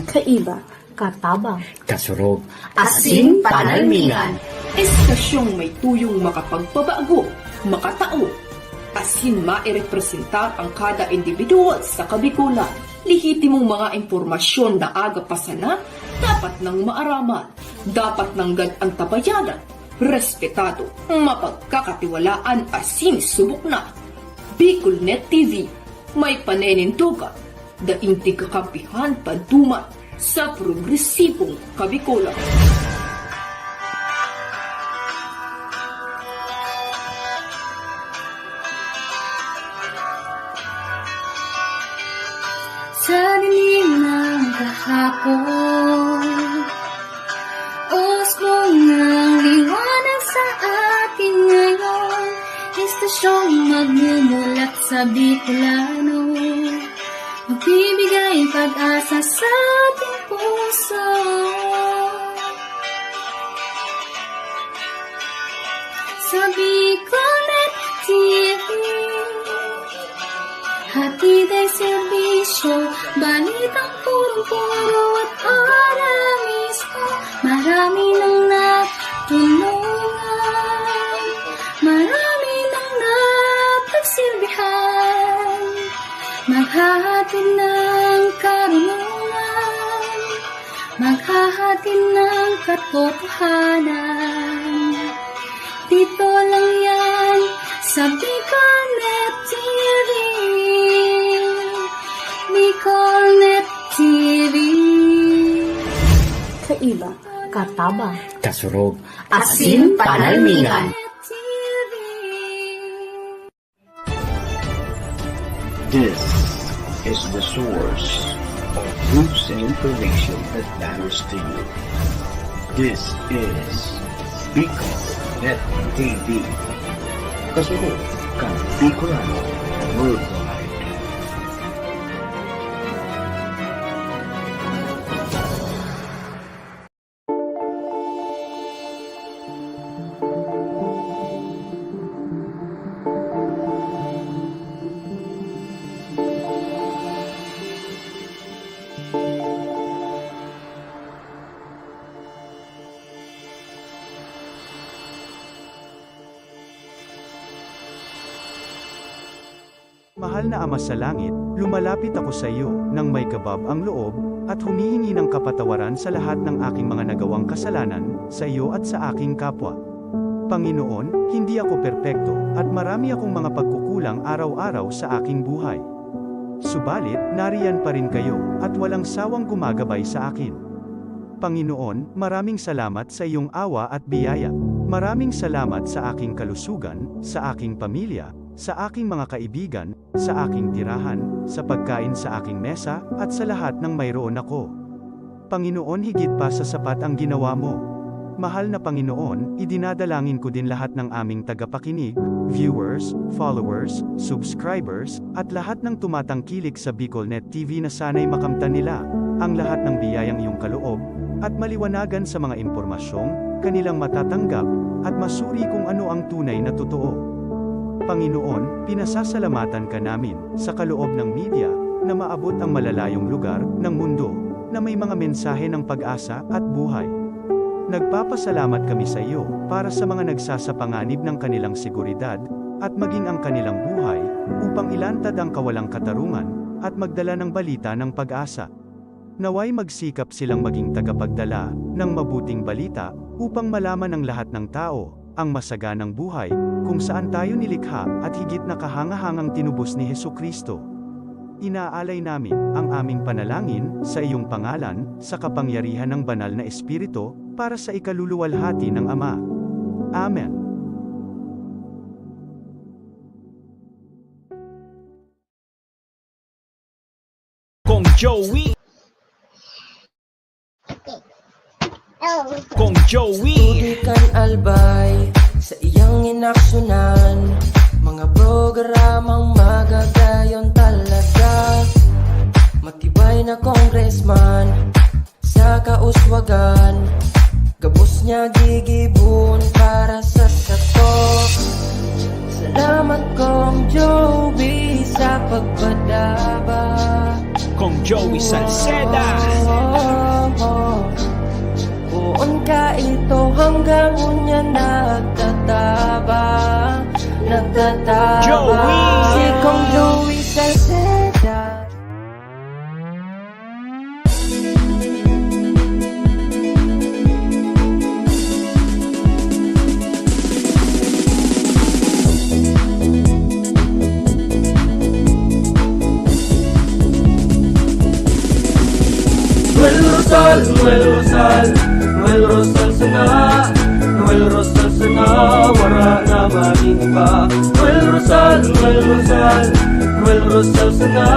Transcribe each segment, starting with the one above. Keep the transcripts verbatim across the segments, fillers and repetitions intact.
Kaiba, katabang, kasurog, asin panalmingan. Estasyong may tuyong makapagpabago, makatao, asin mairepresentar ang kada individual sa Kabikolan. Lehitimong mga impormasyon na aga pa sana, dapat nang maaraman, dapat nang gad-antabayanan, respetado, mapagkakatiwalaan asin subok na. Bicol Net T V, may paninindogan, daing tigkakampihan paduman sa progresibong Kabikolan. Sa dilim ng kahapon, usbong ng liwanag sa atin ngayon. Estasyong magmumulat sa Bicolano, magbibigay pag-asa sa ating puso. Sa Bicolnet T V, hatid ay serbisyo, balitang punong-puno at para mismo. Marami nang natulungan, marami nang napagsilbihan, maghahatid ng karunungan, maghahatid ng katotohanan. Dito lang yan sa Bicolnet T V. Bicolnet T V. Kaiba, katabang, kasurog, asin panalmingan. This is the source of news and information that matters to you. This is Bicol Net T V. Kasunod kan Bicolano Worldwide. Mahal na Ama sa Langit, lumalapit ako sa iyo nang may kabab ang loob at humihingi ng kapatawaran sa lahat ng aking mga nagawang kasalanan sa iyo at sa aking kapwa. Panginoon, hindi ako perpekto at marami akong mga pagkukulang araw-araw sa aking buhay. Subalit, nariyan pa rin kayo at walang sawang gumagabay sa akin. Panginoon, maraming salamat sa iyong awa at biyaya. Maraming salamat sa aking kalusugan, sa aking pamilya, sa aking mga kaibigan, sa aking tirahan, sa pagkain sa aking mesa, at sa lahat ng mayroon ako. Panginoon, higit pa sa sapat ang ginawa mo. Mahal na Panginoon, idinadalangin ko din lahat ng aming tagapakinig, viewers, followers, subscribers, at lahat ng tumatangkilik sa Bicolnet T V na sana'y makamtan nila ang lahat ng biyayang iyong kaloob at maliwanagan sa mga impormasyong kanilang matatanggap at masuri kung ano ang tunay na totoo. Panginoon, pinasasalamatan ka namin sa kaloob ng media na maabot ang malalayong lugar ng mundo na may mga mensahe ng pag-asa at buhay. Nagpapasalamat kami sa iyo para sa mga nagsasapanganib ng kanilang seguridad at maging ang kanilang buhay upang ilantad ang kawalang katarungan at magdala ng balita ng pag-asa. Nawa'y magsikap silang maging tagapagdala ng mabuting balita upang malaman ng lahat ng tao ang masaganang buhay kung saan tayo nilikha at higit na kahangahangang tinubos ni Jesu-Cristo. Inaalay namin ang aming panalangin sa iyong pangalan, sa kapangyarihan ng Banal na Espiritu, para sa ikaluluwalhati ng Ama. Amen. Kong Joey. Kong Joey. Tutukan albay sa iyang inaksyonan, mga programang magagayon talaga. Matibay na congressman sa kauswagan, gabos niya gigibon para sa sato. Salamat. Kong Joey sa pagpadaba. Kong Joey Salceda. Oh, oh, oh. Poon ka ito hanggang unya nagtataba, nagtataba. Joey! Si Kong Joey Salceda. Noel Rosal, Noel Rosal, Noel Rosal sana, Noel Rosal sana, wara na magin iba. Noel Rosal, Noel Rosal, Noel Rosal sana,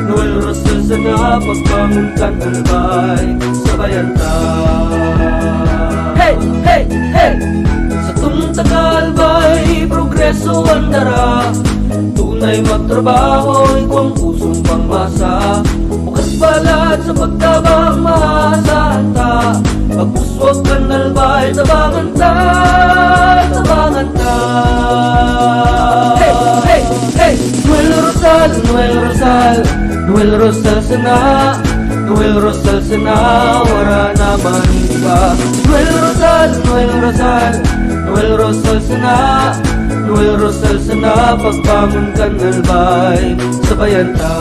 Noel Rosal sana, pagbangon kan Albay, sabayan ta. Hey, hey, hey! Satong taga Albay, progreso an dara. Tunay magtrabaho, igwang pusong pangmasa. Bukas palad sa pagtabang, maasahan ta. Pagpuswag kan Albay, tabangan ta, tabangan ta. Hey, hey, hey! Noel Rosal, Noel Rosal, Noel Rosal sana, Noel Rosal sana, wara na man iba. Noel Rosal, Noel Rosal, Noel Rosal sana, Noel Rosal sana, pagbangon kan Albay, sabayan ta.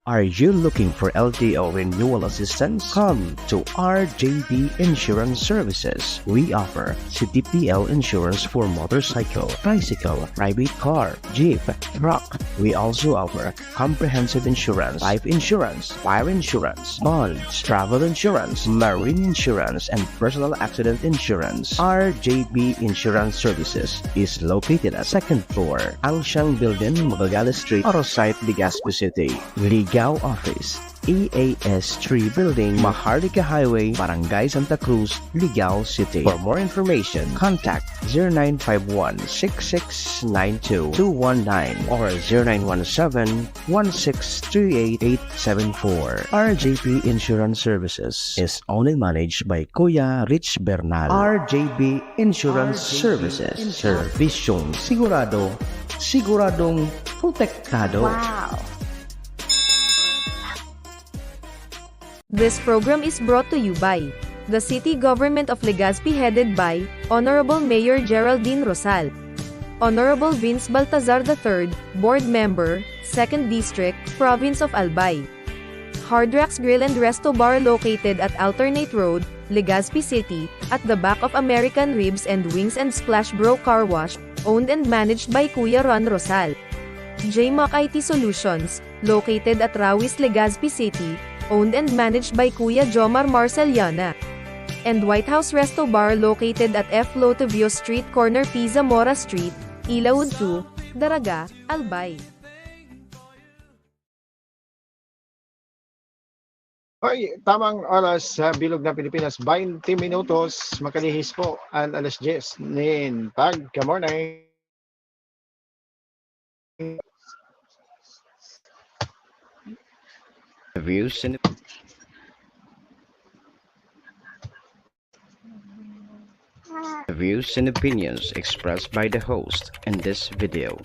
Are you looking for L T O renewal assistance? Come to R J B Insurance Services. We offer C T P L insurance for motorcycle, tricycle, private car, jeep, truck. We also offer comprehensive insurance, life insurance, fire insurance, bonds, travel insurance, marine insurance, and personal accident insurance. R J B Insurance Services is located at second floor, Angsiang Building, Magallanes Street, Oro Site, Legazpi City. Ligao Office, E A S three Building, Maharlika Highway, Barangay Santa Cruz, Ligao City. For more information, contact zero nine five one six six nine two two one nine or zero nine one seven one six three eight eight seven four. R J P Insurance Services is owned and managed by Kuya Rich Bernal. R J B Insurance Services. Servisyong sigurado, siguradong protektado. Wow! This program is brought to you by the City Government of Legazpi, headed by Honorable Mayor Geraldine Rosal, Honorable Vince Baltazar the third, Board Member, Second District, Province of Albay. Hard Rocks Grill and Resto Bar, located at Alternate Road, Legazpi City, at the back of American Ribs and Wings and Splash Bro Car Wash, owned and managed by Kuya Ron Rosal. J Mac I T Solutions, located at Rawis, Legazpi City, owned and managed by Kuya Jomar Marceliana. And White House Resto Bar, located at F Lotovio Street, corner P Zamora Street, Ilaud two, Daraga, Albay. Hoy, tamang oras sa bilog na Pilipinas, baynte minutos, makalihis po an alas dyes nin pagka-morning. The views and The views and opinions expressed by the host in this video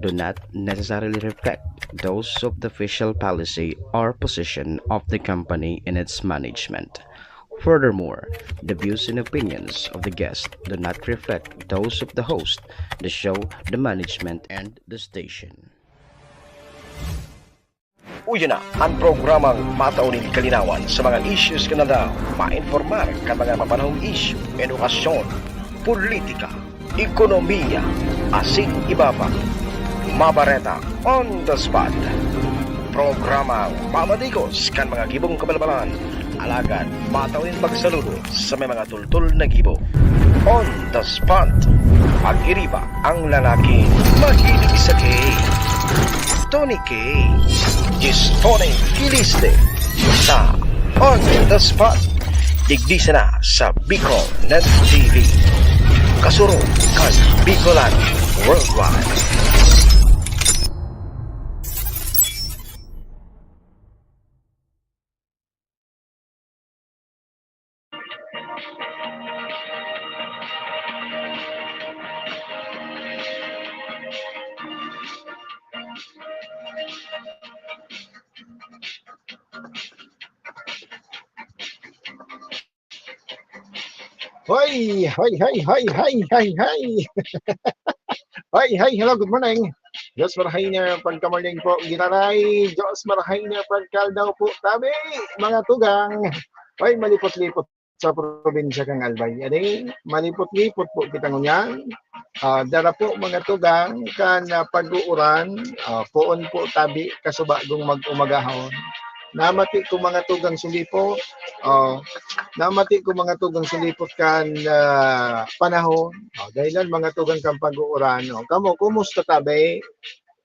do not necessarily reflect those of the official policy or position of the company and its management. Furthermore, the views and opinions of the guest do not reflect those of the host, the show, the management, and the station. Uya na an programang matao nin kalinawan sa mga issues kan aldaw, mainformar kan mga mapanahong isyu, edukasyon, politika, ekonomiya, asin iba pa. Mabareta on the spot. Programang mamadigos kan mga gibong kabalbalan, alagad matao nin pagsaludo sa may mga tultol na gibo. On the spot. Pag-iriba ang lalaking mahilig sa cake. Tony Cake. Diyos Tony Kiliste. Sa On the Spot. Digdi sana sa Bicol Net T V. Kasurog kan Bicolan Worldwide. Hoy! Hoy, hoy, hoy, hoy, hoy, hoy! Hoy, hoy, hello, good morning. Diyos marhay na pagka-morning po, giraray. Diyos marhay na pagkaldaw po, tabi, mga tugang. Hoy, malipot-lipot sa probinsya kan Albay. Adi, malipot-lipot po kita ngunyan. Ah, dara po, mga tugang, kan, ah, pag-uuran, ah, poon po tabi kasubagong mag-umagahon. Namati ko, mga tugang, sulipot. Oh, namati ko, mga tugang, sulipot kan, ah, panahon. Oh, dahilan, mga tugang, kan pag-uuran. Oh, kamo, kumusta tabi?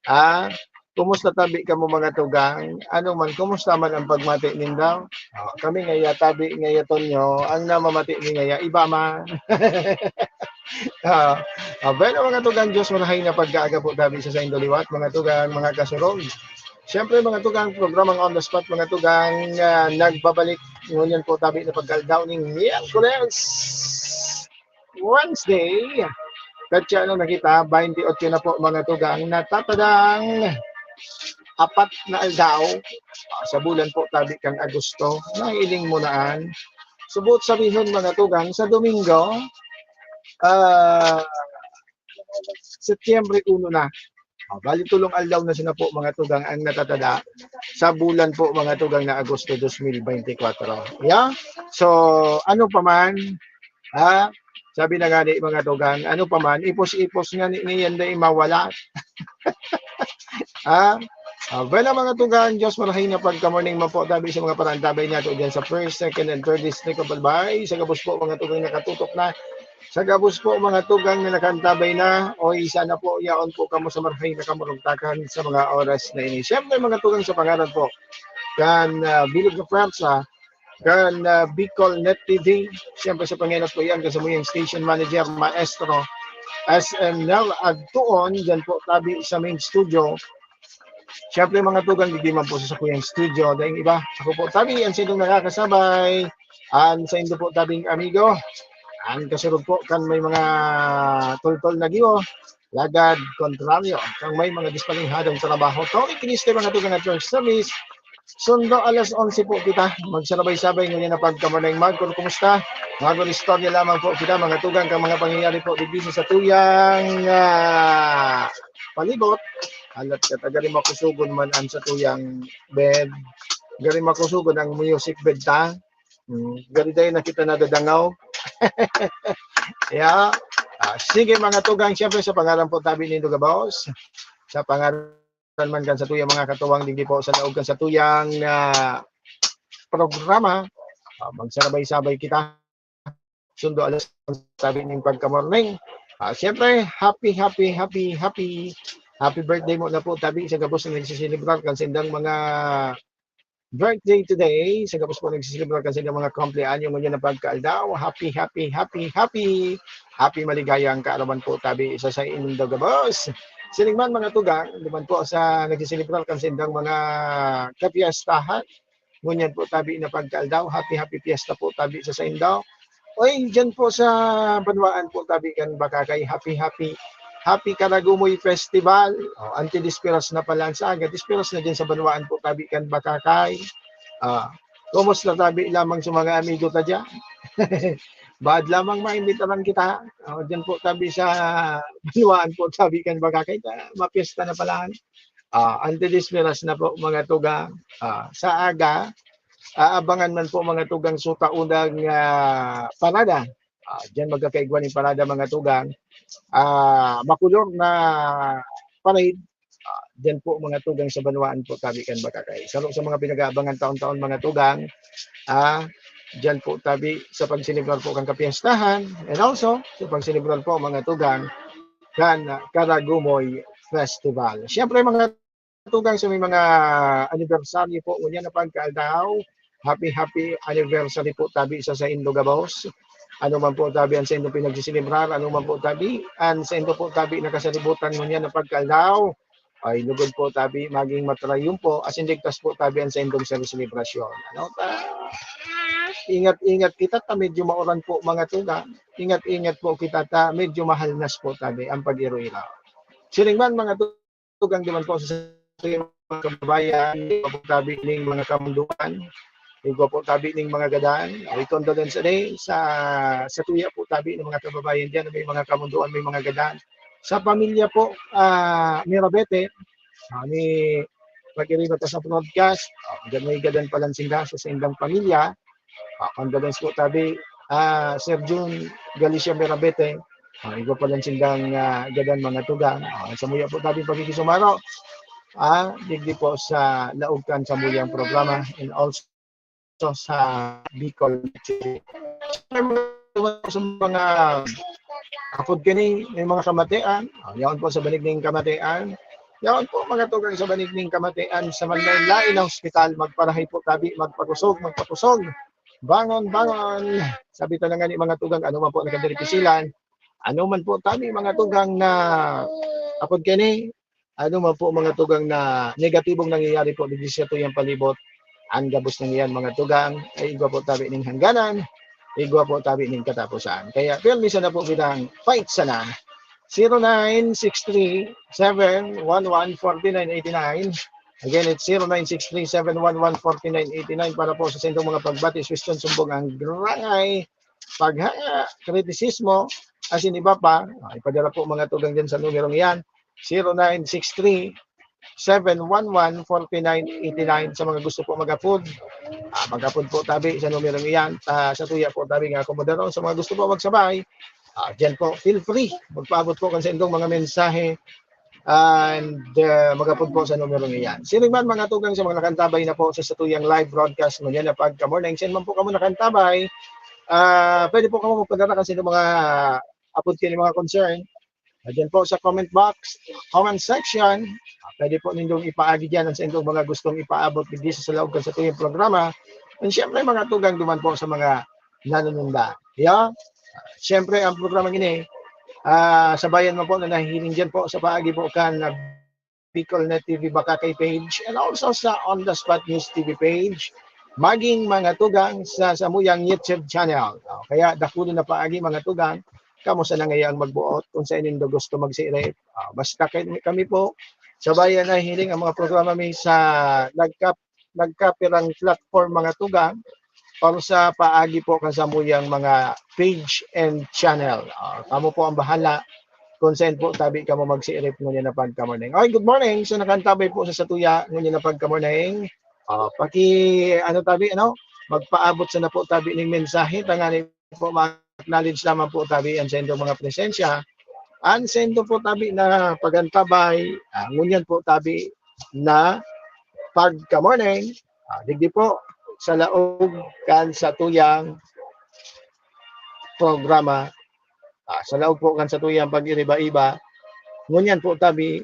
Ah, kumusta tabi kamo, mga tugang? Ano man, kumusta man ang pagmati nindo? Oh, kami ngaya, tabi ngaya, Tonyo, ang namamati mi ngaya, iba man. Ah, ah, bueno, mga tugang, Diyos marahay na pagkaaga po tabi sa saindo liwat, mga tugang, mga kasurog. Siyempre, mga tugang, programang On the Spot, mga tugang, ah, nagbabalik ngunyan po tabi na pagkaldaw ning Miyerkules, Wednesday. Petsa na kita, twenty-eight na po, mga tugang, natatadang apat na aldaw, ah, sa bulan po tabi kan Agosto, nahiling mo naan. Subot sabihon, mga tugang, sa Domingo, ah, Setyembre uno na. Ah, bali, tulong aldaw na sana po, mga tugang, ang natatada sa bulan po, mga tugang, na Agosto dos mil beintikwatro. Yeah? So, ano pa man, ha? Sabi na nga ni mga tugang, ano pa man, ipos-ipos nga ni, ngayon na imawala. Ha? Ah, bueno, mga tugang, Diyos marahay na pagka-morning man po tabi sa mga parantabay nato dyan sa first, second, and third district of Albay. Sa gabos po, mga tugang, nakatutok na. Sa gabos po, mga tugang, na nakantabay na. O, isa na po, yaon po kamo sa marahay na kamurugtakan sa mga oras na ini. Siyempre, mga tugang, sa pangalan po kan, ah, Bilog na Pwersa, kan, ah, Bicol Net T V. Siyempre, sa pangenot po yan, kasamuyang station manager, maestro, S M Nel Agtuon, dyan po tabi sa main studio. Siyempre, mga tugang, digdi man po sa sakuyang studio, daing iba. Ako po tabi, ang saindong nakakasabay, ang saindo po tabing amigo, ang kasurog po kan may mga toltol na giwo, lagad kontraryo, kang may mga dispalinghadong trabaho. Tawag kinis kay mga tugang at your service. Sundo alas onse po kita. Magsarabay-sabay ngunyan na pagka-morning. Magkor, kumusta? Magkor-istorya lamang po kita, mga tugang, kang mga pangyayari po digdi sa tuyang, ah, palibot. Alat ka, gari makusugon man an sa tuyang bed. Gari makusugon ang music bed ta. Hmm, gari dai na kita nadadangaw. Yeah. Ah, sige, mga tugang, siyempre sa pangalan po tabi nindo gabos. Sa pangalan man kan sa tuyang mga katuwang digdi po sa laog kan sa tuyang, ah, programa. Ah, magsarabay-sabay kita. Sundo alas onse tabi ning pagka-morning. Ah, siyempre, happy, happy, happy, happy, happy birthday mo na po tabi sa gabos na nagsiselebrar kan sindang mga birthday today. Sa gabos po nagsiselebrar kan sindang mga kumpleanyo ngunyan na pagkaaldaw. Happy, happy, happy, happy, happy maligayang kaarawan po tabi sa saindo gabos. Sining man, mga tugang, duman po sa nagsiselebrar kan sindang mga kapiyastahan. Ngunyan po tabi na pagkaaldaw, happy, happy fiesta po tabi sa saindo. Oy, dyan po sa banwaan po tabi kan Bakakay, happy, happy, happy Karagumoy Festival. Oh, anti-desperas na pala ang saga, desperas na dyan sa banwaan po tabi kan Bakakay. Ah, kumusta tabi lamang sa mga amigo ta dyan? Baad lamang maimbitaran kita. Oh, dyan po tabi sa banwaan po tabi kan Bakakay, ta, mapiesta na pala. Ah, anti-desperas na po, mga tugang. Ah, sa aga, aabangan man po, mga tugang, sa taunang, ah, parada. Ah, diyan magkakaigwa ning parada, mga tugang. Ah, makulor na parade. Ah, diyan po, mga tugang, sa banwaan po tabi kan Bakakay. Saro sa mga pinag-aabangan taon-taon, mga tugang, ah, diyan po tabi sa pagselebrar po kan kapiyastahan, and also sa pagselebrar po, mga tugang, kan, ah, Karagumoy Festival. Siyempre, mga tugang, sa may mga anibersaryo po ngunyan na pagkaaldaw, happy, happy anniversary po tabi sa saindo gabos. Ano man po tabi ang saindo pinagsiselebrar, ano man po tabi ang saindo po tabi nakasalibutan ngunyan na pagkaaldaw, ay lugod po tabi maging matrayumpo asin ligtas po tabi ang saindong selebrasyon. Ano ta? Ingat-ingat kita ta medyo mauran po, mga tugang. Ingat-ingat po kita ta medyo mahalnas po tabi ang pag-iro-iro. Sining man, mga tugang, duman po sa mga kababayan, tabi ning mga kamunduan. Igwa po tabi ning mga gadan. Ay, condolence ani sa, sa tuya po tabi ng mga kababayan diyan, may mga kamundoan, may mga gadan. Sa pamilya po, ah, Mirabete, ah, ni pag-iriba ta sa broadcast, ah, diyan may gadan palan sinda sa saindang pamilya. Ah, condolence po tabi, ah, Sir Jun Galicia Mirabete. Ah, igwa palan sindang, ah, gadan mga tugang. Ah, samuya po tabi pakikisumaro. Ah, digdi po sa laog kan samuyang programa and also sa Bicol. Sa mga, apod kini, may mga kamatian. Ah, yaon po sa banig ning kamatian. Yaon po, mga tugang, sa banig ning kamatian, sa manlain-lain na hospital, magparahay po tabi, magpakusog, magpakusog. Bangon, bangon. Sabi ta na nga ni mga tugang, ano man po nagkadiri pisilan, ano man po tabi, mga tugang, na apod kini, ano man po, mga tugang, na negatibong nangyayari po digdi sa tuyang palibot, ang gabos na iyan, mga tugang, ay igwa po tabi ning hangganan, igwa po tabi ning katapusan. Kaya pirmi sana po kitang fight sana. Zero nine six three seven one one forty nine eighty nine. Again, it's zero nine six three seven one one forty nine eighty nine para po sa saindong mga pagbati, suwestyon, sumbong, ang grangay, paghanga, kritisismo, asin iba pa. Ah, ipadara po, mga tugang, dyan sa numerong iyan, zero nine six three seven one one forty nine eighty nine. Sa mga gusto po mag-apod, ah, mag-apod po tabi sa numerong iyan. Ah, sa tuya po tabi nga akomodador. Sa mga gusto po magsabay, ah, dyan po, feel free. Magpaabot po kan saindong mga mensahe and, ah, mag-apod po sa numerong iyan. Siring man, mga tugang, sa mga nakantabay na po sa satuyang live broadcast ngunyan na pagka-morning, saan man po kamo nakantabay, ah, pwede po kamo magpadara kan saindong mga apod kini, mga concern. Ah, dyan po sa comment box, comment section, ah, pwede po nindong ipaagi dyan ang saindong mga gustong ipaabot digdi sa laog kan satuyang programa. And syempre, mga tugang, duman po sa mga nanununda. Yeah? Siyempre, ang programa ini, ah, sabayan mo po na nahihiling dyan po sa paagi po kan, ah, Bicol Net T V Bakakay page and also sa On The Spot News T V page, maging, mga tugang, sa samuyang YouTube channel. O, kaya dakulon na paagi, mga tugang, kamo sana ngayang magbuot kung sa nindo gusto magsirit. Ah, basta kay, kami po, sabayan nahihiling ang mga programa mi sa nagkap-, nagkapirang platform, mga tugang, or sa paagi po kan samuyang mga page and channel. Ah, kamo po ang bahala kung saan po tabi kamo magsiirip ngunyan na pagka-morning. Okay, good morning. So, nakantabay po sa satuya ngunyan na pagka-morning. Ah, paki, ano tabi, ano, magpaabot sana po tabi ning mensahe, tangani po ma-acknowledge lamang po tabi ang saindong mga presensya. Ang saindo po tabi na pagantabay, ah, ngunyan po tabi na pagka-morning, ah, digdi po sa laog kan satuyang programa, ah, sa laog po kan satuyang pag-iriba-iba, ngunyan po tabi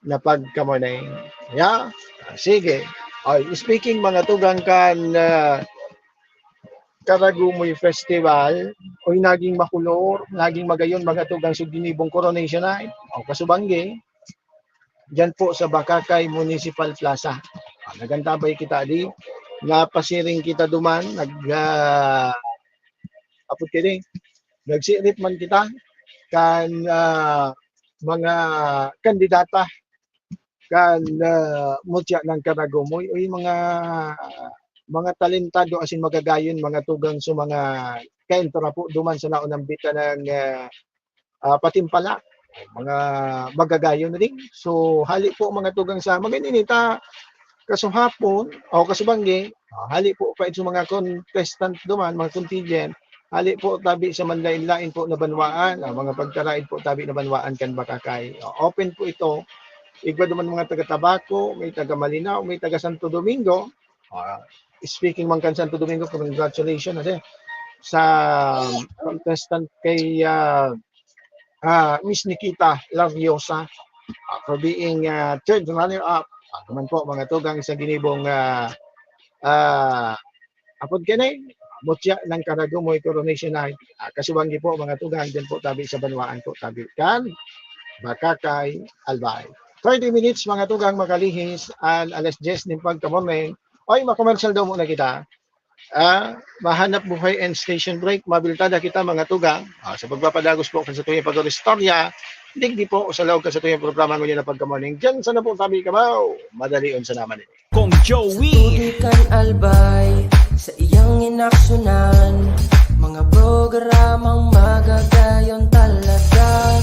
na pagka-morning. Yeah? Ah, sige. Ay, speaking, mga tugang, kan, ah, Karagumoy Festival, oy, naging makulor, naging magayon, mga tugang, sa ginibong Coronation Night, o kasubanggi, dyan po sa Bakakay Municipal Plaza. Ah, nagantabay kita di, napasiring kita duman, nag, ah, apod kini, nagsirit man kita kan, ah, mga kandidata kan, ah, mutya ng Karagumoy, oy, mga, mga talentado asin magagayon, mga tugang sa mga kaentra po duman sa naunang bita ng, ah, ah, patimpala. Mga magagayon na din. So, hali po, mga tugang, sa maganinita, kasuhapon, o kasubanggi, ah, hali po pa sa mga contestant duman, mga contingent, hali po tabi sa manlain-lain po na banwaan, ah, mga pagkaraid po tabi na banwaan kan Bakakay. Ah, open po ito. Igwa duman mga taga Tabaco, may taga Malinao, may taga Santo Domingo. Ah, speaking man kan Santo Domingo, congratulations, ate, sa contestant kay, ah, ah, Miss Nikita Lariosa, ah, for being, ah, third runner-up. Ah, naman po, mga tugang, sa ginibong, ah, ah, apod kini, mutya ng Karagumoy Coronation Night. Ah, kasubanggi po, mga tugang, din po tabi sa banwaan po, tabi kan Bakakay, Albay. Thirty minutes, mga tugang, makalihis, an alas dyes nin pagkamorning. Oy, makomersyal daw muna kita. Ah, mahanap buhay and station break, mabiltada kita, mga tugang. Ah, sa pagpapadagos po kan satuyang pag-istorya, digdi po sa laog kan satuyang programa ngunyan na pagkamorning. Diyan sana po kami, kabaw. Madalion sana man ini. Kong Joey. Tubig kan Albay, Sa iyang inaksyonan, mga programang magagayon talaga.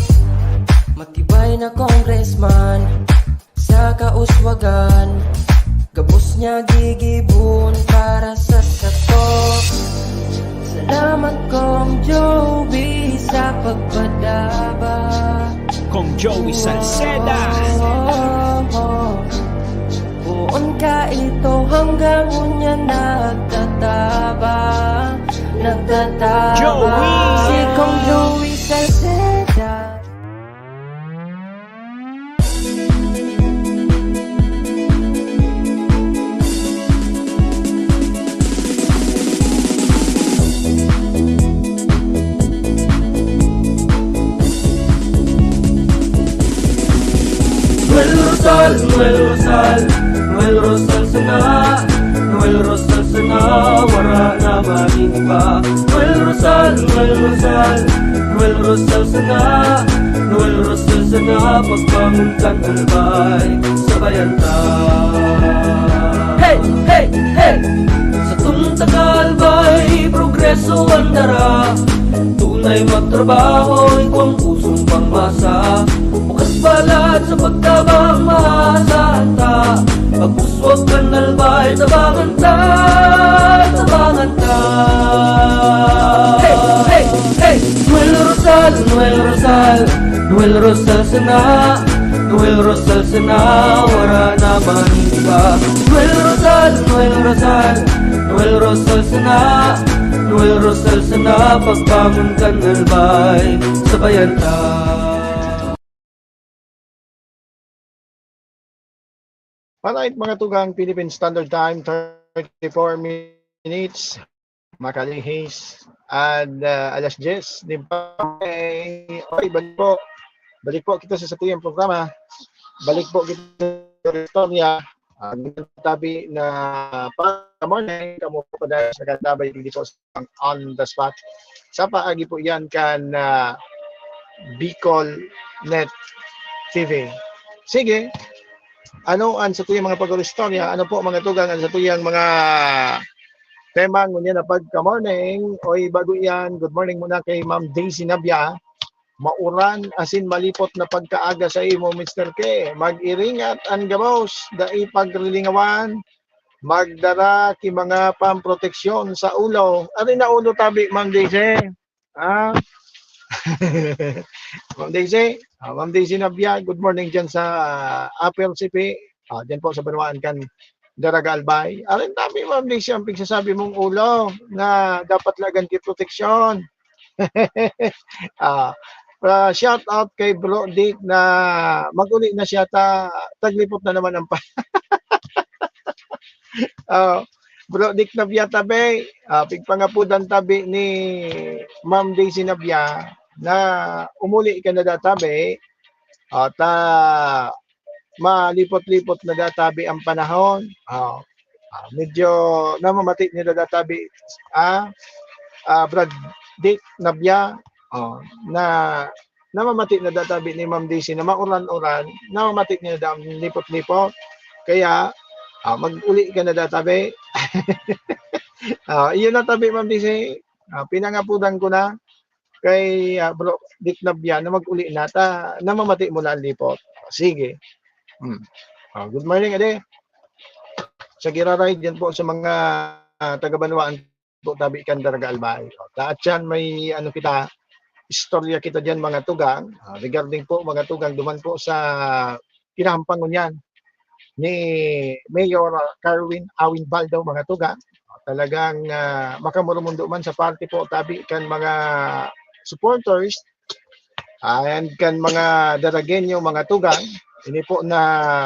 Matibay na congressman sa kauswagan, gabos niya gigibon para sa sato. Salamat, Kong Joey, sa pagpadaba. Kong Joey Salceda. Poon ka ito hanggang unya nagtataba, nagtataba. Joey! Si Kong Joey Salceda. Noel Rosal, Noel Rosal, Noel Rosal sana, Noel Rosal sana, wara na man iba. Noel Rosal, Noel Rosal, Noel Rosal sana, Noel Rosal sana, pagbangon kan albay, sabayan ta. Hey, hey, hey! Satong taga-albay, progreso an dara. Tunay magtrabaho, igwang pusong pangmasa. Bukas balat sa pagtabang, maasahan ta. Pag-uswag kan albay, tabangan ta, tabangan ta. Hey, hey, hey! Noel Rosal, Noel Rosal, Noel Rosal sana, Noel Rosal sana, wara na man iba. Noel Rosal, Noel Rosal, Noel Rosal sana, Noel Rosal sana, pagbangon kan albay, sabayan ta. Alright, mga tugang, Philippine Standard Time, thirty-four minutes, makalihis, and uh, alas diyes, di pa, eh, okay, balik po. Balik po kita sa satuyang programa. Balik po kita sa istorya. Ang tabi na pa morning, kamo po pa dahil sa Kandabay, hindi po sa on the spot. Sa paagi po yan kan ah, Bicol Net T V. Sige, ano ang satuyang mga pag-istorya? Ano po, mga tugang, ang satuyang mga tema ngunyan na pagka-morning? Oy, bago yan, good morning muna kay Ma'am Daisy Nabia. Mauran asin malipot na pagkaaga sa imo, Mister K. Mag-iringat an gabos, dai pagrilingawan. Magdara ki mga pamproteksyon sa ulo. Ari na ulo tabi, Ma'am Daisy? Ah? Ma'am Daisy? Ah, Ma'am Daisy Nabia, good morning dyan sa ah, Upper C P. Ah, dyan po sa banwaan kan Daraga Albay. Arin tabi, Ma'am Daisy, ang pigsasabi mong ulo na dapat lagan ki proteksyon. Ah, ah, shout out kay Bro Dick na mag-uli na siya ta taglipot na naman ang pa. Ah, Bro Dick Nabia tabi, ah, pigpangapudan tabi ni Ma'am Daisy Nabia na umuli ka na da tabi, ah, ta malipot-lipot na da tabi ang panahon. Ah, ah, medyo namamati ni da tabi, ah, ah, Brad Dick Nabia, oh, na namamati na da tabi ni Ma'am Daisy na mauran-uran, namamati niya da ang lipot-lipot. Kaya, ah, mag-uli ka na da tabi. Ah, iyo na tabi, Ma'am Daisy. Ah, pinangapudan ko na kay ah, Bro Dick Nabia na mag-uli na ta, namamati mo na ang lipot. Sige. Hmm. Ah, good morning, ade. Sa Giraray, dyan po sa mga ah, taga-Banwaan po tabi kan Daraga Albay. O, ta atyan may ano kita, istorya kita diyan, mga tugang. Ah, regarding po, mga tugang, duman po sa kinahampangon niyan ni Mayor ah, Carwin Awin Baldo, mga tugang. Ah, talagang ah, makamurumundo man sa parte po tabi kan mga supporters and kan mga Daragenyo, mga tugang. Ini po na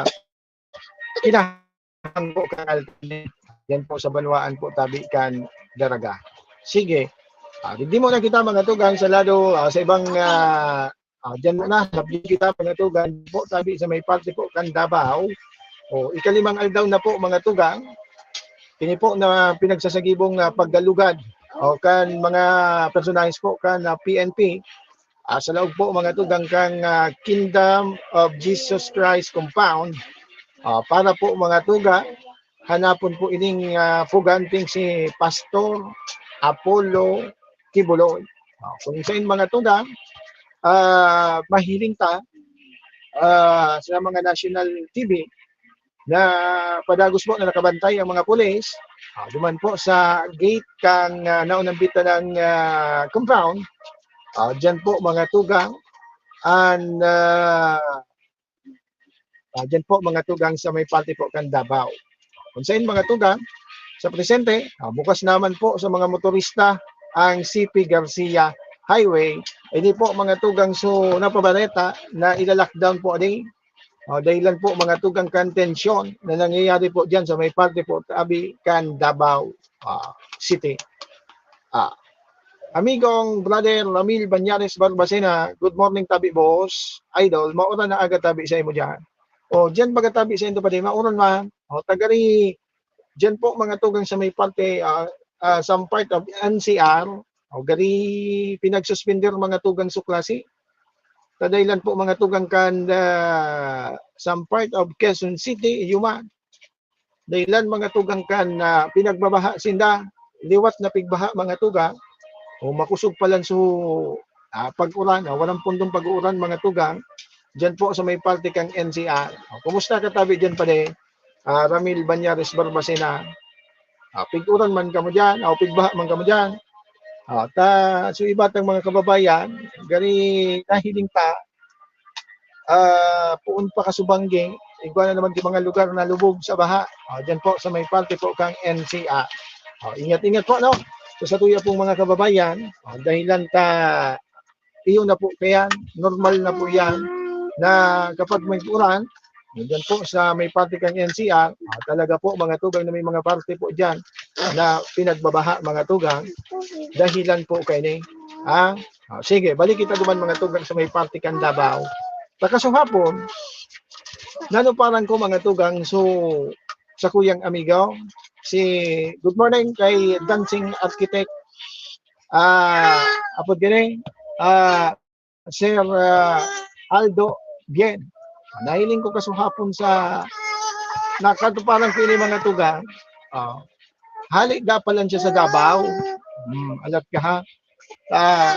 kinahan po kan alkalde. Yan po sa banwaan po tabi kan Daraga. Sige. Ah, di mo na kita, mga tugang, sa lado ah, sa ibang ah, ah, diyan muna, sabi kita, mga tugang, po tabi sa may parte po kan Davao. O, ikalimang aldaw na po, mga tugang. Kini po na pinagsasagibong ah, paggalugad o kan mga personahes po kan ah, P N P ah, sa laog po, mga tugang, kan ah, Kingdom of Jesus Christ Compound. Ah, para po, mga tugang, hanapon po ining, ah, puganting si Pastor Apollo Kibuloy. Ah, kung sain mga tugang, ah, mahiling ta, ah, sa mga national T V, na padagos po na nakabantay ang mga pulis, ah, duman po sa gate kan, ah, naunang bitana ng, ah, compound. Ah, diyan po mga tugang, an, ah, ah, diyan po mga tugang sa may parte po kan Davao. Kung sain mga tugang, sa presente, ah, bukas naman po sa mga motorista ang C P Garcia Highway. Ini po mga tugang, so napabaleta na ila-lockdown po din. Oh, dahilan po mga tugang kan tensyon na nangyayari po diyan sa may parte po tabi kan Davao, ah, City. Ah, amigong brother Ramil Banyares Barbacena, good morning tabi boss. Idol, mauran na aga tabi sa imo diyan. O, diyan baga tabi sa indo pa din, mauran man. O, tagari, diyan po mga tugang sa may parte, ah, ah, some part of N C R. O, gari pinagsuspender mga tugang sa klase. Kadailan po mga tugang kan, ah, some part of Quezon City, Yuma. Dahilan mga tugang kan, ah, pinagbabaha sinda, liwat na pigbaha mga tugang. O makosog pa lang so, ah, pag-uran, ah, walang pundong pag-uuran mga tugang. Diyan po sa may parte kang N C R. O, kumusta ka tabi diyan pare? Ah, Ramil Banyares Barbacena. Ah, pig-uran man kamo diyan, o pigbaha man kamo diyan. Ah, ta, so iba tang mga kababayan, gari nahiling ta, ah, poon pa kasubanggi, igwa na naman yung mga lugar na lubog sa baha. Ah, diyan po sa may parte po kang N C R. Ah, ingat-ingat po, no? So, sa tuya pong mga kababayan, ah, dahilan ta, iyo na po kayan, normal na po yan, na kapag may uran, diyan po sa may parte kang N C R, ah, talaga po mga tugang na may mga parte po diyan na pinagbabaha mga tugang, dahilan po kaini. Ah, ah, sige, balik kita duman mga tugang sa may parte kan Davao. Takasuhapon, nanuparan ko mga tugang, so, sa kuyang amigo, si, good morning kay Dancing Architect, ah, apod gani, ah, Sir, ah, Aldo Bien. Nahiling ko kasuhapon sa nakatuparan ko ini mga tugang. Ah, hali da pa lang siya sa Davao. Hmm, alat ka ha. Ah,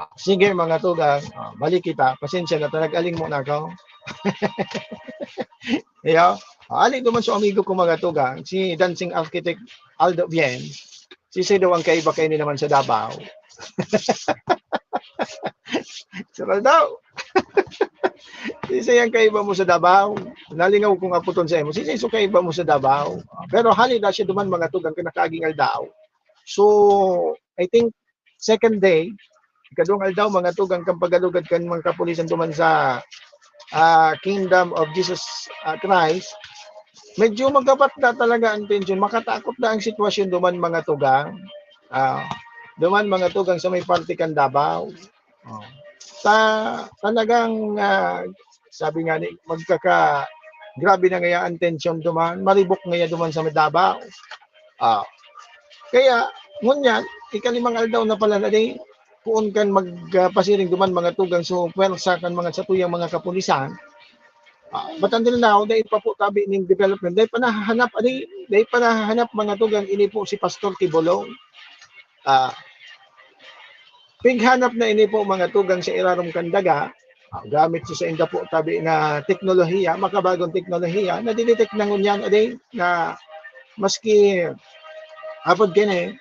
Ah, sige, mga tugang, ah, balik kita. Pasensya na, nag-aling muna ako. Iyo. Ah, ali naman sa amigo ko, mga tugang, si Dancing Architect Aldo Bien. Sisay daw ang kaiba kaini naman sa Davao? Sir Aldo. Sisay ang kaiba mo sa Davao? Nalingaw kong aputon sa imo. Sisay so kaiba mo sa Davao? Pero hali na siya duman mga tugang kan nakaaging aldaw. So, I think, second day, ikaduhang aldaw, mga tugang kan pag-alugad kan mga kapulisan duman sa, ah, Kingdom of Jesus, ah, Christ, medyo magapat na talaga ang tensyon. Makatakot na ang sitwasyon duman, mga tugang. Ah, duman, mga tugang, sa may parte kan Davao. Oh. Ta-, talagang, ah, sabi nga ni, magkaka-, grabe na ngaya ang tensyon duman, maribok ngaya duman sa may Davao. Ah. Kaya, ngunyan, ikalimang aldaw na pala na di, poon kan mag, ah, pasiring duman mga tugang so pwersa kan mga satuyang mga kapulisan. Ah, but until now, dai pa po tabi ning development. Dai pa nahahanap, ani, dai pa nahahanap mga tugang ini po si Pastor Kibolong. Ah, pighanap na ini po mga tugang sa irarom kan daga. Ah, gamit sa inda po tabi na teknolohiya, makabagong teknolohiya, nadidetect na ngunyan, adi, na maski apod kini,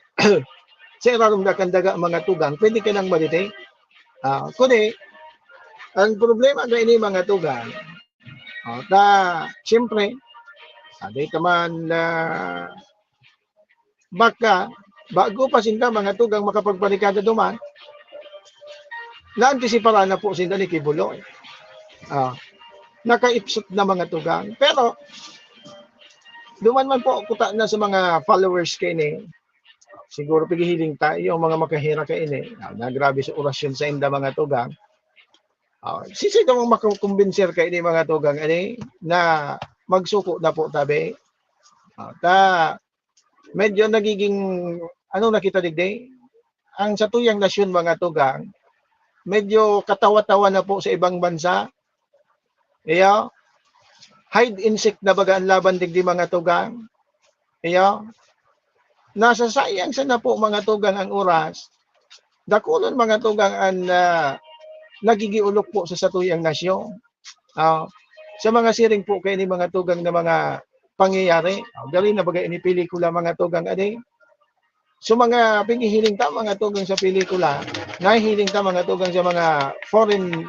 sa irarom na kan daga mga tugang, pwede ka nang madetect. Ah, kundi, ang problema na ini mga tugang, ah, ta, siyempre, ah, di ka man, ah, baka, bago pa sinda mga tugang makapagbarikada duman, naantisipara na po sinda ni Kibuloy. Ah, nakaipsot na mga tugang. Pero, duman man po, kuta na sa mga followers kaini, siguro pighihiling ta, yung mga makaherak kaini, ah, na grabe sa orasyon sa inda mga tugang. Ah, sisay daw ang makakumbinser kaini mga tugang, ani, na magsuko na po tabi. Ah, ta, medyo nagiging, ano na kita digdi? Ang satuyang nasyon, mga tugang, medyo katawa-tawa na po sa ibang bansa. Iyo, hide and seek na baga ang laban digdi, mga tugang. Iyo, nasasayang sana po, mga tugang, ang oras. Dakulon, mga tugang, ang, ah, nagigiulok po sa satuyang nasyon. Ah, sa mga siring po kaini, mga tugang, na mga pangyayari, ah, dali na baga ini pelikula, mga tugang, adi. So, mga pighihiling ta, mga tugang, sa pelikula, nahihiling ta, mga tugang, sa mga foreign,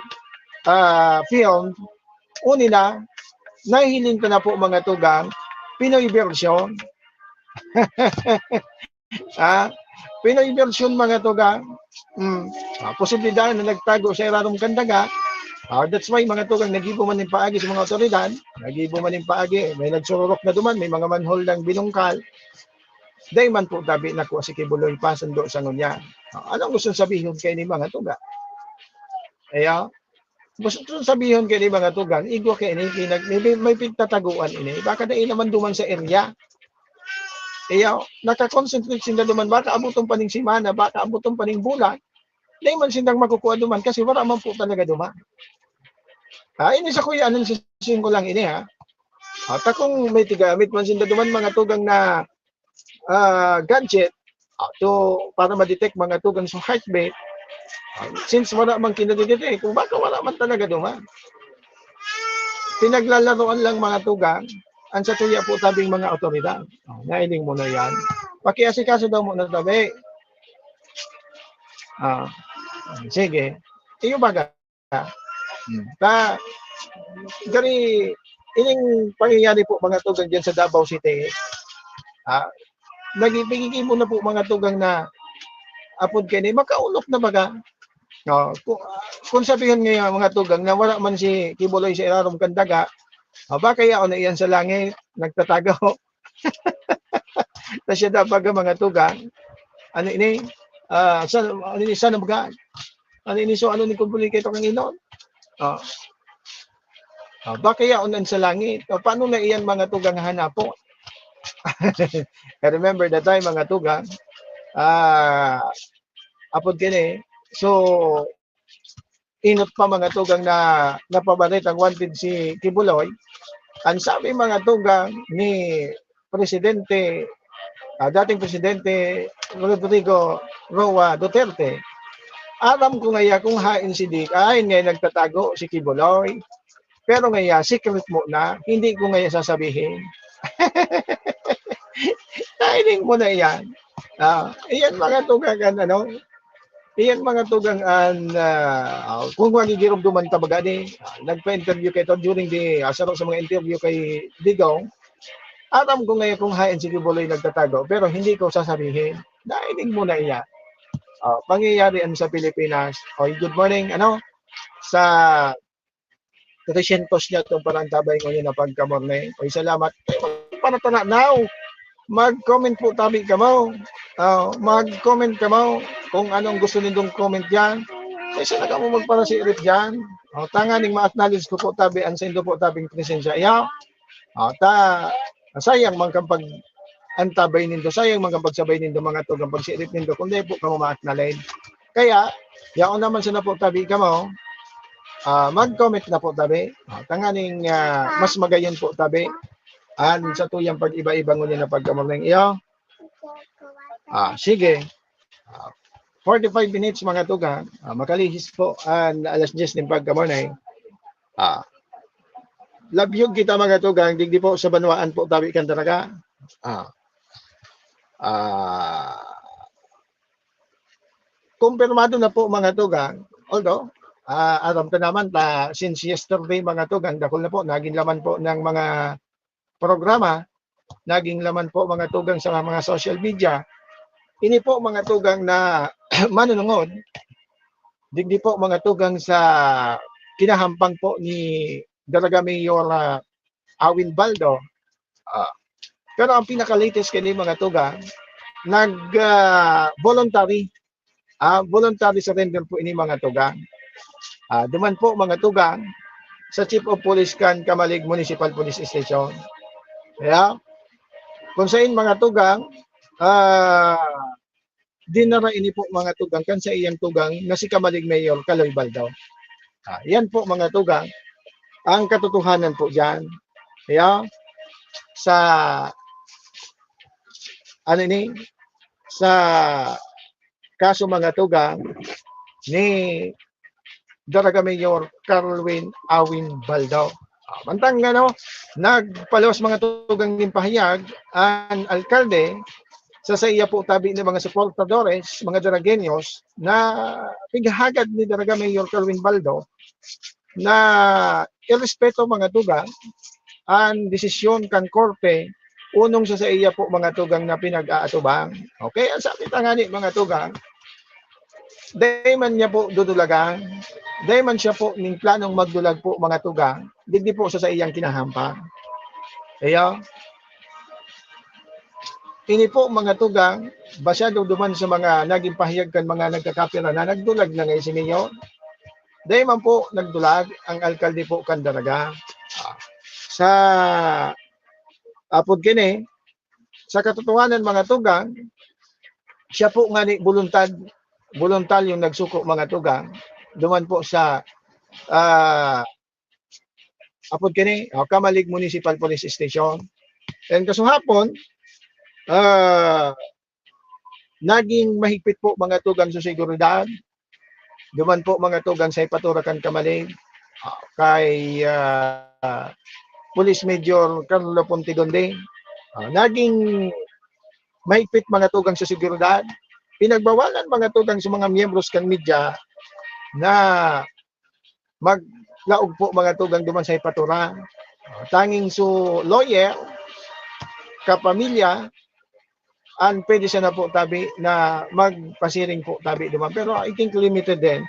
ah, film, uni na, nahihiling ta na po, mga tugang, Pinoy version. Ah, Pinoy version, mga tugang. Mm. Ah, posibilidad na nagtago sa irarom kan daga. Ah, that's why, mga tugang, nagibo man nin paagi sa mga otoridad, nagibo man nin paagi, may nagsururok na duman, may mga manhole nang binungkal. Dai man po tabi nakua si Kibuloy pa, sundo sa ngunyan. Ah, anong gustong sabihon kaini, mga tugang? Iyo, gustong sabihon kaini, mga tugang, igwa kaini, pinag-, may, may pigtataguan ini. Baka dai naman duman sa area. Iyo, nakakonsentrate sinda duman, baka abuton pa ning semana, baka abuton pa ning bulan, dai man sindang makukua duman kasi wala man po talaga duman. Ah, ini sa kuya, anong sising ko lang ini, ha? Ah, ta kung may tigamit man sinda duman, mga tugang, na, ah, gadget, ah, to, para ma-detect, mga tugang, sa heartbeat, ah, since wala man kinadidetect, kung baka wala man talaga duman. Pinaglalaroan lang, mga tugang, ang satuya po tabing mga otoridad. Oh, nailing mo na yan. Pakiasikaso daw mo na tabi. Ah, sige. Iyo baga. Hmm. Ta, gari, ining pangyayari po, mga tugang, dyan sa Davao City, ah, nagigigimo na po, mga tugang, na apod kaini, makaulok na baga. No, kung, kung sabihon ngayon, mga tugang, na wala man si Kibuloy sa irarom kan daga, ah, baka yaon na iyan sa langit, nagtatago. Ta siya daw baga, mga tugang. Ano ini? Ah, Son, ano ini? Son of God. Ano ini? So, ano ni Kibuloy kaito kan Ginoo? Ah. Ah, baka yaon na sa langit. Ah, paano na iyan, mga tugang, hanapon? I remember that time, mga tugang. Ah, apod kaini. So, inot pa, mga tugang, na napabaretang wanted si Kibuloy. Ang sabi, mga tugang, ni Presidente, ah, dating Presidente Rodrigo Roa Duterte, "Aram ko ngaya kung haen si Dick, haen ngaya nagtatago si Kibuloy. Pero ngaya, secret mo na, hindi ko ngaya sasabihin." Timing mo na iyan. Ah, iyan, mga tugang, ano, iyan, mga tugang, an, ah, kung magigiromdoman ka baga ni, ah, nagpa-interview kaito during the, ah, saro sa mga interview kay Digong, aram ko ngayon kung haen si Kibuloy nagtatago, pero hindi ko sasabihin. Timing mo na iyan. Ah, pangyayari an sa Pilipinas. Oy, good morning, ano, sa tresyentos niya itong parantabay ngunyan na pagkamorne. Oy, salamat. Para tana now, mag-comment po tabi kamo. Ah, mag-comment kamo kung anong gusto nindong comment diyan. Kaysa na kamo magparasirit diyan. Oh, tanganing ma-acknowledge ko po tabi ang saindo po tabing presensya. Iya. Ah, ta, sayang man kan pag-antabay nindo, sayang man kan pagsabay nindo, mga tugang, pagsirit nindo, kung dai po kamo ma-acknowledge. Kaya, yaon naman sana po tabi kamo, ah, mag-comment na po tabi. Ah, tanganing, ah, mas magayon po tabi. An sa tuyang pag-iba-iba ngunyan na pagkamorning iyo. Ah, sige. Ah, forty-five minutes, mga tugang. Ah, makalihis po an alas diyes nin pagkamorning. Ah, labyog kita, mga tugang, digdi po sa banwaan po tabi kan talaga. Ah, ah, kumpirmado na po, mga tugang. Although, ah, aram ta naman ta, since yesterday, mga tugang, dakul na po, naging laman po ng mga programa, naging laman po, mga tugang, sa mga social media. Ini po, mga tugang, na manunungod, digdi po, mga tugang, sa kinahampang po ni Dalaga Mayor, ah, Awin Baldo. Ah, pero ang pinaka-latest kini, mga tugang, nag, ah, voluntary, ah, voluntary surrender po ini, mga tugang. Ah, duman po, mga tugang, sa Chief of Police kan Camalig Municipal Police Station. Kaya, kung sain mga tugang, ah, dinara ini po mga tugang kan sa iyang tugang na si Camalig Mayor Kaloy Baldo. Ah, yan po mga tugang, ang katotohanan po diyan. Kaya, sa, ano ini, sa kaso mga tugang ni Daraga Mayor Carwin Awin Baldo. Ah, mantang ano, nagpaluwas mga tugang nin pahayag an alkalde sa saiya po tabi ni mga suportadores, mga Daragueños, na pighahagad ni Daraga Mayor Carwin Baldo na irespeto mga tugang an desisyon kan korte unong sa saiya po mga tugang na pinag-aatubang. Okay, ang sabi ta ngani mga tugang, dai man niya po dudulagan, dai man siya po nin planong magdulag po mga tugang, digdi po sa saiyang kinahampang. Kaya, ini po mga tugang, basyado duman sa mga naging pahayag kan mga nagkakapira na nagdulag na ngani si Mayor. Dai man po nagdulag ang alkalde po kan Daraga. Ah, sa apod kini, sa katotohanan mga tugang, siya po ngani boluntad, boluntaryong nagsuko mga tugang, duman po sa, ah, apod kini, oh, Camalig Municipal Police Station. And kasuhapon, ah, naging mahigpit po mga tugang sa seguridad. Duman po mga tugang sa Ipaturakan Camalig, ah, kay, ah, Police Major Carlo Pontegonde. Ah, naging mahigpit mga tugang sa seguridad. Pinagbawalan mga tugang sa mga miyembros kan media na maglaog po mga tugang duman sa Ipatura. Ah, tanging so lawyer, kapamilya, an pwede sana po tabi na magpasiring po tabi duman. Pero I think limited din.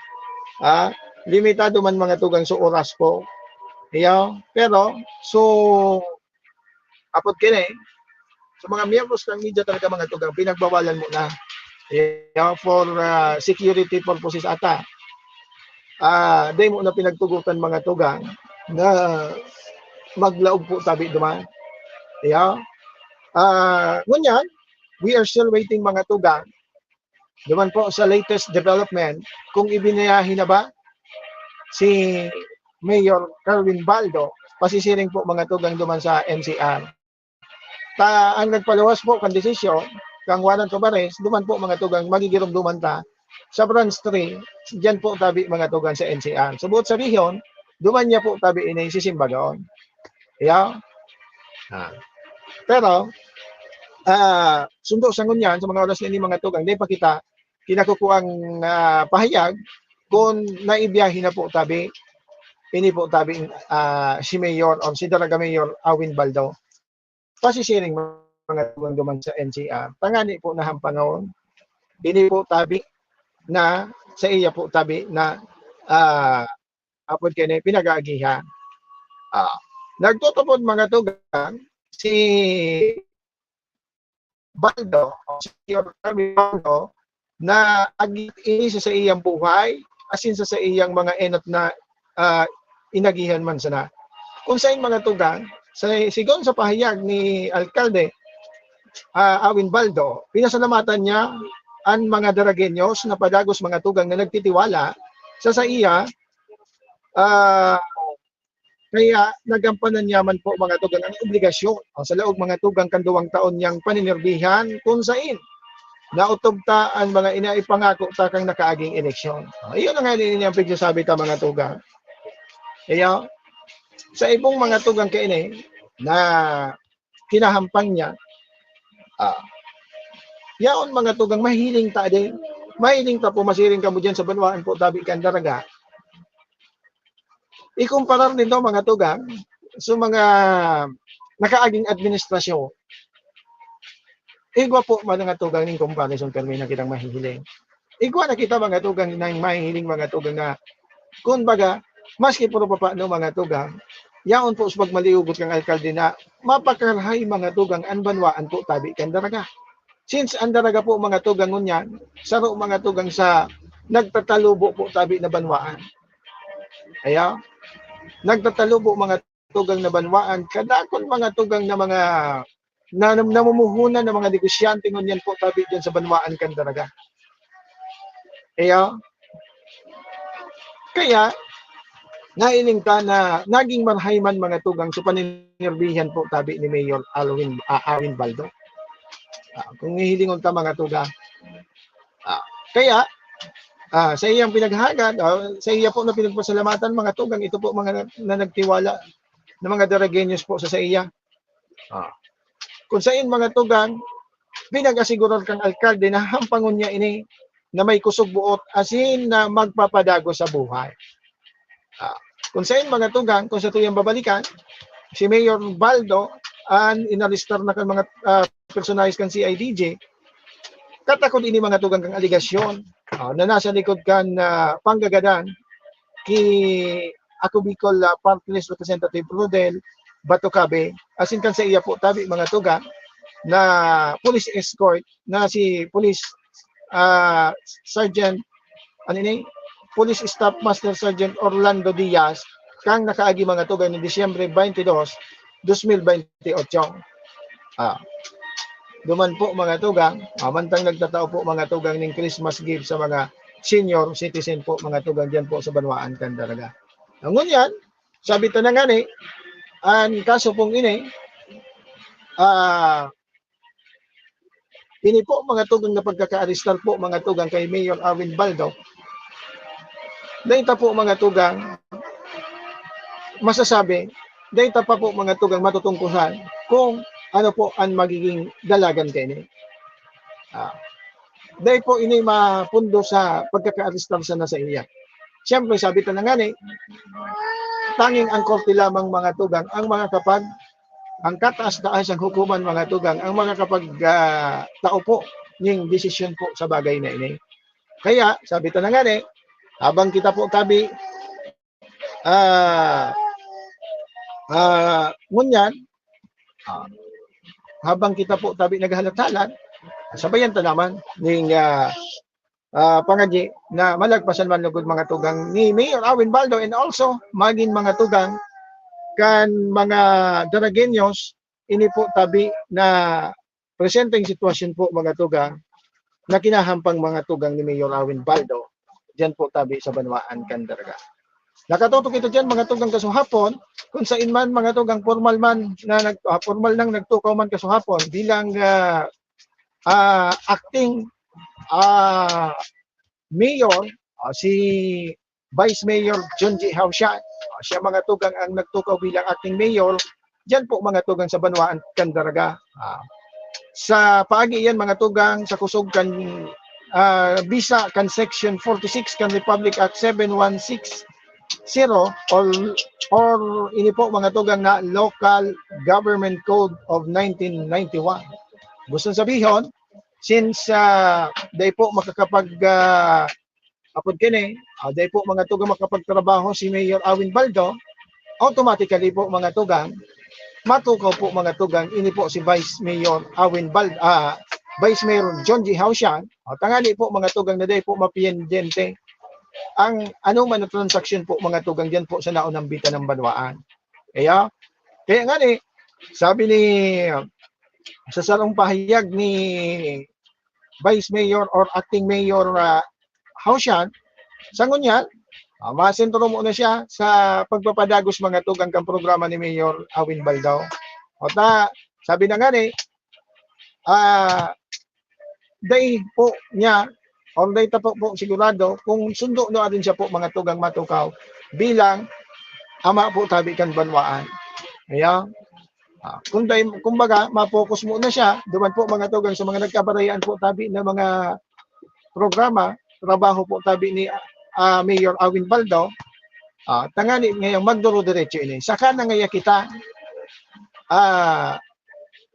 Ah, limitado man mga tugang sa oras po. Iyo. Pero, so, apod kini, sa mga miyembros kan media talaga mga tugang, pinagbawalan mo na. Iyo, for, ah, security purposes ata. Ah, dai mo na pinagtugotan mga tugang na maglaog po tabi duman. Iyo. Ah, ngunyan, we are still waiting mga tugang. Duman po sa latest development, kung ibiyahe na ba si Mayor Carwin Baldo, pasisiring po mga tugang duman sa N C R. Ta, ang nagpaluwas po kan desisyon, kan warrant of arrest, duman po mga tugang magigiromdoman ta sa branch three, diyan po tabi mga tugang sa N C R. So, buot sabihon, duman niya po tabi ini sisimbagon. Iyo. Ah. Pero, ah, sundo sa ngunyan, sa mga oras na ini mga tugang, dai pa kita kinakukuang, ah, pahayag kung naibiyahe na po tabi, ini po tabi, ah, si Mayor o si Daraga Mayor Awin Baldo. Pasisiring mga tugang duman sa N C R. Tangani po na hampangon, ini po tabi na, sa iya po tabi na, ah, apod kini pinag-aagihan. Ah, nagtutupod mga tugang si Baldo, o si Yorme Baldo, na agi ini sa saiyang buhay, asin sa saiyang mga enot na, ah, inagihan man sana. Kung sain mga tugang, sa, sigon sa pahayag ni Alkalde, ah, Awin Baldo, pinasalamatan niya an mga Daragueños na padagos mga tugang na nagtitiwala sa saiya, ah, kaya nagampanan niya man po mga tugang ang obligasyon, ah, sa laog mga tugang kan duwang taon niyang paninirbihan, kun sain naotob ta an mga inaipangako ta kan nakaaging eleksyon. Ah, iyon na nga ini ang pigsasabi ta mga tugang. Kaya, sa ibong mga tugang kaini na kinahampang niya, ah, yaon mga tugang, mahiling ta din. Mahiling ta po, masiring kamo diyan sa banwaan po, tabi kan Daraga. Ikumparar nindo, mga tugang, sa mga nakaaging administrasyon, igwa po, mga tugang, ning comparison, permi na kitang mahihiling. Igwa na kita, mga tugang, nang mahihiling, mga tugang, na, kumbaga, maski puro papano, mga tugang, yaon po sa pagmaliugot kang alkalde na mapakarahay, mga tugang, an banwaan po tabi kan Daraga. Since an Daraga po, mga tugang, ngunyan, saro, mga tugang, sa nagtatalubo po tabi na banwaan. Kaya, nagtatalubo mga tugang na banwaan, kadakon mga tugang na mga na, namumuhunan ng mga negosyante ngunyan po tabi dyan sa banwaan kan Daraga. Kaya, kaya, nailing ta na naging marhay man mga tugang sa paninirbihan po tabi ni Mayor Alwin, ah, Alwin Baldo. Ah, kung hihilingon ta mga tugang. Ah, kaya, ah, sa iyang pinaghagad, ah, sa iya po na pinagpasalamatan mga tugang, ito po mga na, na nagtiwala na mga Daragueños po sa, sa iya. Ah. Kung sain mga tugang, pinag-asigurar kang alkalde na hampangon niya ini na may kusog buot asin na magpapadagos sa buhay. Ah, kung sain mga tugang, kung sa tuyang babalikan, si Mayor Baldo, an inarestar na kan mga, ah, personahe kan C I D G, katakod ini mga tugang kang aligasyon, ah, na nasa likod kan, ah, panggagadan ki Ako Bicol, ah, Party List Representative Rodel Batocabe, asin kan sa iya po tabi mga tugang na police escort na si Police, ah, Sergeant, ano ini? Police Staff Master Sergeant Orlando Diaz, kang nakaagi mga tugang ni Disyembre twenty-two, twenty twenty-eight. Ah. Duman po mga tugang, ah, mantang nagtatao po mga tugang ning Christmas gift sa mga senior citizen po mga tugang diyan po sa banwaan kan Daraga. Ngunyan, sabi ta na ngani, an kaso pong ini, ah, ini po mga tugang na pagkakaarestar po mga tugang kay Mayor Alwin Baldo, dahil ta po mga tugang masasabi, dahil ta pa po mga tugang matutungkusan kung ano po ang magiging dalagan kaini. Ah, dahil po ini mapundo sa pagkakaarestar sana sa iya. Siyempre, sabi ta na ngani, tanging ang korte lamang mga tugang ang makakapag, ang kataas-taas ang hukuman mga tugang ang makakapag, ah, tao po ning desisyon po sa bagay na ini. Kaya, sabi ta na ngani, habang kita po tabi, ah, ah, ngunyan, ah, habang kita po tabi naghahalat-halat, sabayan ta naman ning, ah, ah, pangadyi na malagpasan man lugod mga tugang ni Mayor Alwin Baldo and also magin mga tugang kan mga Daragueños ini po tabi na presenteng sitwasyon po mga tugang na kinahampang mga tugang ni Mayor Alwin Baldo diyan po tabi sa banwaan kan Daraga. Nakatutok ito diyan mga tugang kasuhapon kung sain man mga tugang formal man na nag, ah, formal nang nagtukaw man kasuhapon bilang, ah, ah, acting, ah, mayor, ah, si Vice Mayor John G. Hausian. Ah, siya mga tugang ang nagtukaw bilang acting mayor diyan po mga tugang sa banwaan kan Daraga. Ah, sa paagi iyan mga tugang sa kusog kan, ah, bisa kan Section forty-six kan Republic Act seven one six zero or, or ini po mga tugang na Local Government Code of nineteen ninety-one. Gusto sabihon, since, ah, dai po makakapag, ah, apod kini, ah, dai po mga tugang makapagtrabaho si Mayor Alwin Baldo, automatically po mga tugang, matukaw po mga tugang, ini po si Vice Mayor Alwin Bal-, ah, Vice Mayor John G. Hausian, o tangani po mga tugang na dai po mapendiente ang anoman na transaksyon po mga tugang diyan po sa naunambitan ng banwaan. Kaya, kaya ngani, sabi ni, sa sarong pahayag ni Vice Mayor or Acting Mayor, ah, Hausian, sa ngunyan, ah, masentro muna siya sa pagpapadagos mga tugang kan programa ni Mayor Alwin Baldo. O ta, sabi na ngani, ah, dai po niya or dai ta po, po sigurado kung sundo no arin siya po mga tugang matukaw bilang ama po tabi kan banwaan. Ayan. Ah, kung dai, kumbaga, ma-focus muna siya, duman po mga tugang sa mga nagkabarayaan po tabi na mga programa, trabaho po tabi ni, ah, Mayor Alwin Baldo, ah, tangani ngayang magduro-diretso ini. Saka na ngaya kita, ah,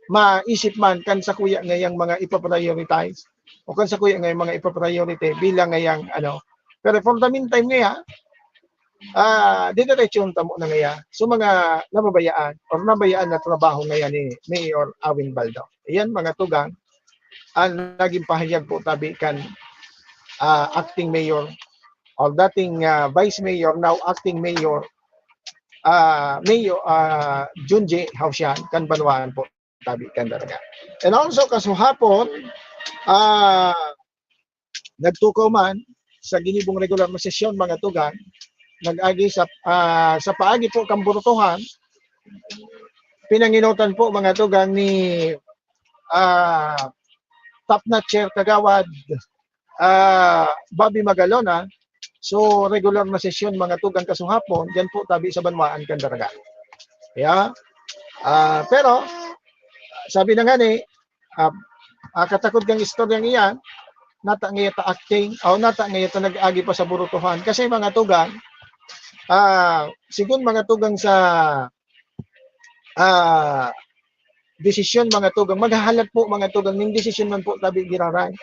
maisip man kan sakuya ngayang mga ipa-prioritize o kan sakuya ngayang mga ipa-priority bilang ngayang ano. Pero for the meantime ngaya, ah, didiretsohon ta muna ngaya sa mga nababayaan or nabayaan na trabaho ngaya ni Mayor Alwin Baldo. Ayan, mga tugang, ang naging pahayag po tabi kan, ah, acting mayor or dating, ah, vice mayor, now acting mayor, ah, Mayor, ah, Junji Hausyan, kan banwaan po tabi kan Daraga. And also, kasuhapon, ah, nagtukaw man sa ginibong regular na sesyon, mga tugang, nag-agi sa, ah, sa paagi po kan Burutuhan, pinangenotan po, mga tugang, ni, ah, top notcher Kagawad, ah, Bobby Magalona. So, regular na sesyon, mga tugang, kasuhapon, diyan po tabi sa banwaan kan Daraga. Kaya, ah, pero, sabi na nga ni, ah, ah, katakod kang istoryang iyan, nata ngayon ta acting, o nata ngayon ta nag-agi pa sa Burutuhan. Kasi, mga tugang, ah, sigon, mga tugang, sa, ah, desisyon, mga tugang, maghahalat po, mga tugang, ning desisyon man po tabi giraray.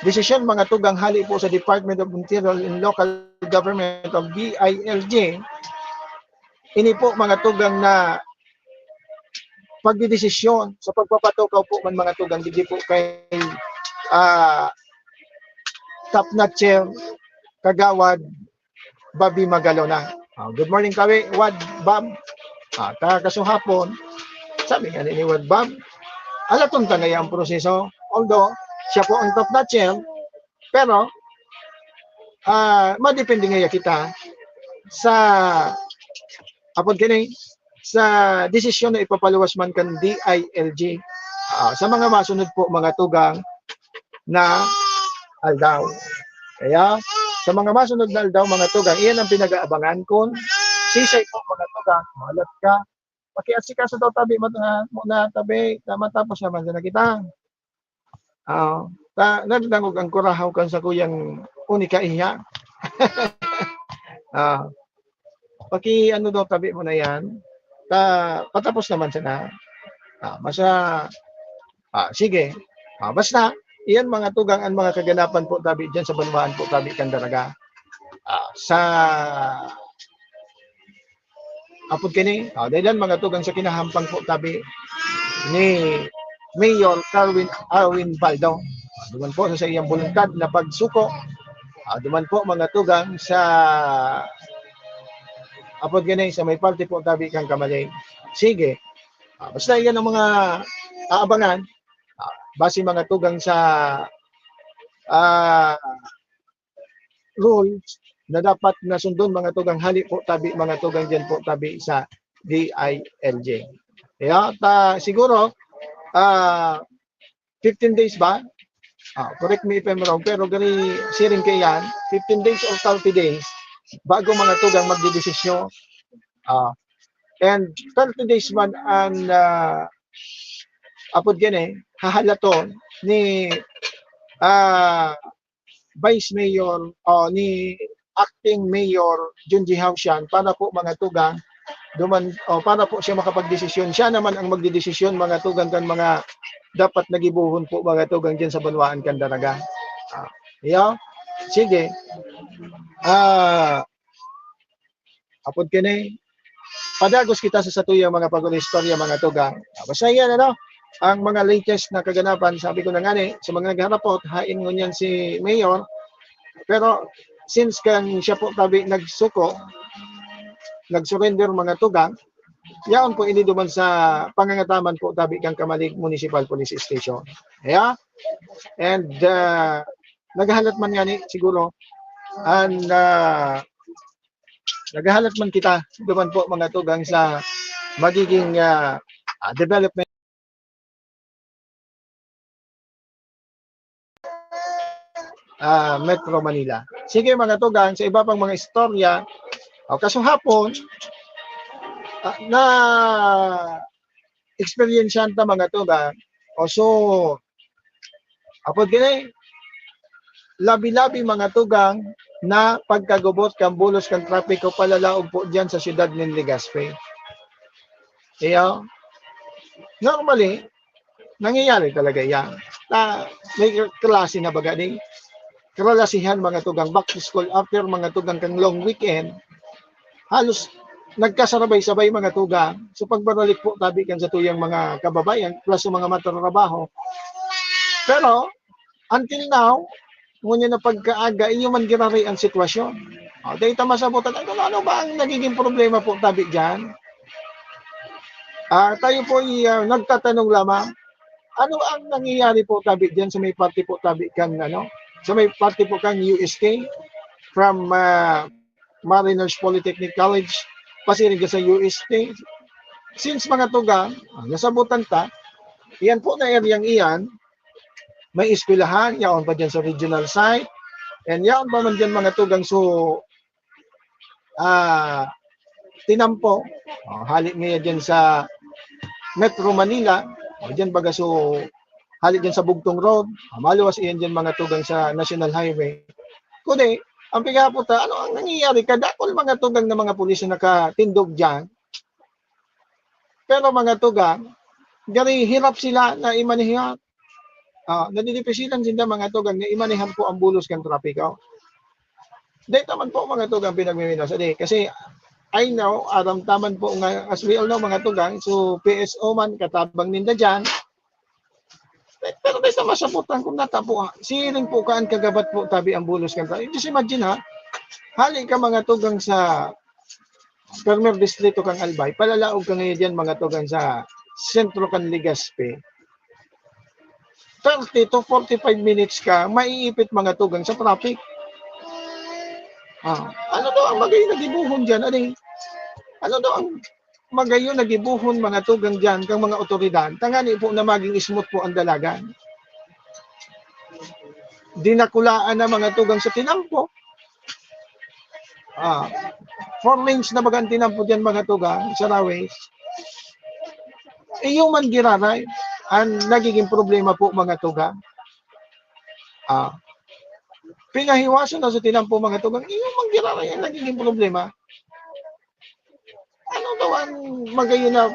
Desisyon, mga tugang, hali po sa Department of Interior and Local Government of D I L G. Ini po, mga tugang, na pagdedesisyon sa pagpapatukaw po man, mga tugang, digdi po kay, ah, top notcher, Kagawad Bobby Magalona. Ah, good morning, Kawi, Wad Bob. Ah, kakasuhapon, sabi nga ni Wad Bob, alaton ta ngaya ang proseso. Although, siya po ang top notcher, pero, ah, madepende ngaya kita sa, apod kini, sa desisyon na ipapaluwas man kan D I L G. Ah, sa mga masunod po, mga tugang, na aldaw. Kaya, sa mga masunod na aldaw, mga tugang, iyan ang pinag-aabangan. Kun sisay po, mga tugang, mahalat ka, pakiasikaso daw tabi, mat-, ah, muna tabi, na matapos naman na kita. Ah, ta-, nagdangog ang kurahaw kan sakuyang unika iha. Ah, paki-ano daw tabi mo na yan, ta-, patapos naman sana. Ah, basta, ah, sige. Ah, basta, iyan, mga tugang, ang mga kaganapan po tabi diyan sa banwaan po tabi kan Daraga. Ah, sa, apod kini, ah, dahilan, mga tugang, sa kinahampang po tabi ni Mayor Carwin Arwin Baldo. Ah, duman po sa iyang buluntad na pagsuko. Ah, duman po, mga tugang, sa, apod gani, sa may parte po tabi kan Kamalig. Sige. Ah, basta iyan ang mga aabangan. Ah, base, mga tugang, sa, ah, rules na dapat na sundon, mga tugang, hali po tabi, mga tugang, diyan po tabi sa D I L G. Kaya ta, siguro, ah, fifteen days ba? Ah, correct me if I'm wrong, pero gani siring kaiyan, fifteen days or thirty days bago, mga tugang, magdedesisyon. Ah, and thirty days man ang, ah, apod gani, hahalaton ni, ah, Vice Mayor, o ni Acting Mayor Junji Hausyan para po, mga tugang, duman, o para po siya makapagdesisyon. Siya naman ang magdedesisyon, mga tugang, kan mga dapat na gibohon po, mga tugang, diyan sa banwaan kan Daraga. Ah, iyo. Sige. Ah, apod kini, padagos kita sa satuyang mga pag-istorya, mga tugang. Ah, basta yan, ano, ang mga latest na kaganapan, sabi ko na nga ni, sa mga nagharapot, hain ngunyan si Mayor, pero since kan siya po tabi nagsuko, nag-surrender, mga tugang, yaon po ini duman sa pangangataman po tabi kan Kamalig Municipal Police Station. Yeah? And, ah, naghahalat man nga ni siguro, and, ah, naghahalat man kita duman po, mga tugang, sa magiging, ah, ah, development, ah, Metro Manila. Sige, mga tugang, sa iba pang mga istorya, o, kasuhapon, ah, na eksperyensyahan ta, mga tugang. O, so, apod gini, labi-labi, mga tugang, na pagkagubot kan bulos kan trapiko palalaog po diyan sa siyudad nin Legazpi. Iyo, normally, nangyayari talaga yan. Na may klase na baga ni, kalalasahan, mga tugang, back to school, after, mga tugang, kang long weekend, halos nagkasarabay-sabay, mga tugang. So, pagbabalik po tabi kan satuyang mga kababayan, plus sa mga matratrabaho. Pero, until now, ngunyan na pagkaaga, iyo man giraray ang sitwasyon. O, dahil ta masabutan, ano, ano ba ang nagiging problema po tabi diyan? Ah, tayo po ay, ah, nagtatanong lamang, ano ang nangyayari po tabi diyan sa may parte po tabi kan, ano, sa may parte po kan U S K, from, ah, Mariners Polytechnic College, pasiring ka sa U S K. Since mga tugang, ah, nasabutan ta, iyan po na areang iyan, may eskwelahan, yaon pa diyan sa regional site, and yaon pa man diyan mga tugang so, ah, Tinampo, oh, hali niya diyan sa Metro Manila, oh, diyan baga so, hali diyan sa Bugtong Road, oh, maluwas iyan diyan mga tugang sa National Highway. Kundi, ang pigapot ta, ano ang nangyayari? Kadakol mga tugang na mga pulis na nakatindog diyan. Pero mga tugang, gari hirap sila na imanehan. Ah, nadidipisilan sinda mga tugang na imanehan po ang bulos kan trapiko. Dahil naman po mga tugang pinagmiminos. Adi, kasi I know, aram taman po nga, as we all know mga tugang, so P S O man, katabang ninda dyan. Pero dahil sa masabutan kung nata po, ah, siring po kaan kagabat po tabi ang bulos kan trapiko. Just imagine ha, hali ka mga tugang sa Primer Distrito kang Albay, palalaog ka ngayon diyan mga tugang sa sentro kan Legazpi. Thirty to forty-five minutes ka, maiipit mga tugang sa traffic. Ah, ano daw ang magay na gibuhon diyan? Ano, ano daw ang magayon na gibuhon mga tugang diyan kang mga otoridad? Tangani po na maging smooth po ang dalagan. Dinakulaan na mga tugang sa tinampo. Ah, four lanes na baga ang tinampo diyan, mga tugang, sa Rawis. Iyo man giraray ang nagiging problema po, mga tugang. Ah, pinahiwasan na sa tinampo, mga tugang, iyo man giraray ang nagiging problema. Ano daw ang magayon na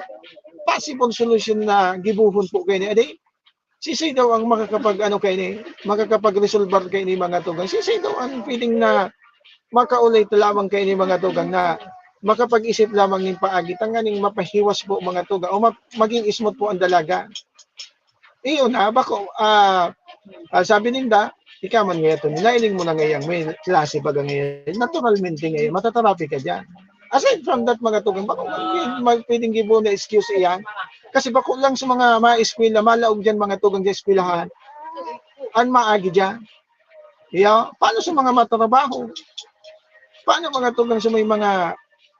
possible solution na gibuhon po kayo ni Adi? Sisay daw ang makakapag-ano kaini, makakapag-resolbar kaini, mga tugang? Sisay daw ang pwedeng na makaulay ta lamang kaini, mga tugang, na makapag-isip lamang nin paagi tanganing mapahiwas po, mga tugang, o ma-, maging smooth po ang dalaga? Iyo na, bako, ah, ah, sabi ninda, ika man ngayon, nailing mo na ngayang may klase baga ngayon. Naturalmente ngayon, matatarapi ka dyan. Aside from that, mga tugang, bako man, man pwedeng gibo na excuse iyan. Kasi bako lang sa mga, mga eskwela, malaog dyan, mga tugang sa eskwelahan, ang maagi dyan. Iya, paano sa mga matrabaho? Paano mga tugang sa may mga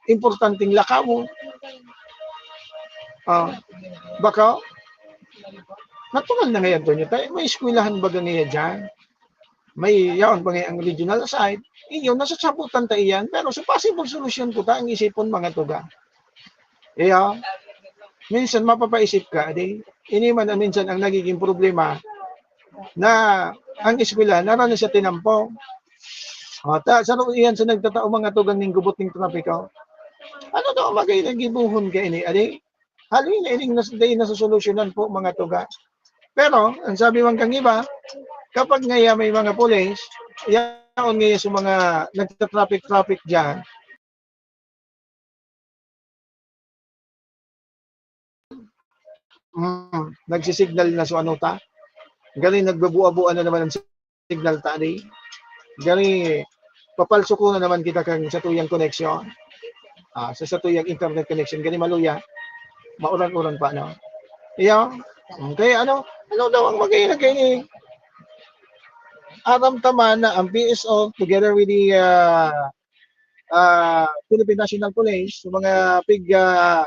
importanteng lakawon? Ah, baka, natural na ngayon, Tonyo, tayo, may eskwelahan baga ngayon dyan. May yaon pa ngayon ang regional side. Iyo, nasasabutan ta iyan, pero sa possible solusyon ko ta ang isipon, mga tugang. Iya, minsan mapapaisip ka, di, ini man ang minsan ang nagiging problema na ang eskwela, nara na siya tinampo. O, ta, saro iyan sa nagtatao, mga tugang, ning gubot ning trapiko. Ano daw, magay na gibuhon ka ini, adi? Haloy na ining nas-, dai nasosolusyonan po, mga tugang. Pero, ang sabi man kang iba, kapag ngaya may mga pulis, yaon ngaya sa mga nagta-traffic-traffic diyan, mm, nagsisignal na so ano ta, gani nagbabua-bua na naman ang signal ta, di? Gani, papalso ko na naman kita kan satuyang connection. Ah, sa satuyang internet connection, gani maluya, mauran-uran pa, no? Iyo, okay, ano, ano daw ang magiging kaini? Aram ta man na ang P S O together with the, ah, ah, Philippine National Police, sa mga pig, ah,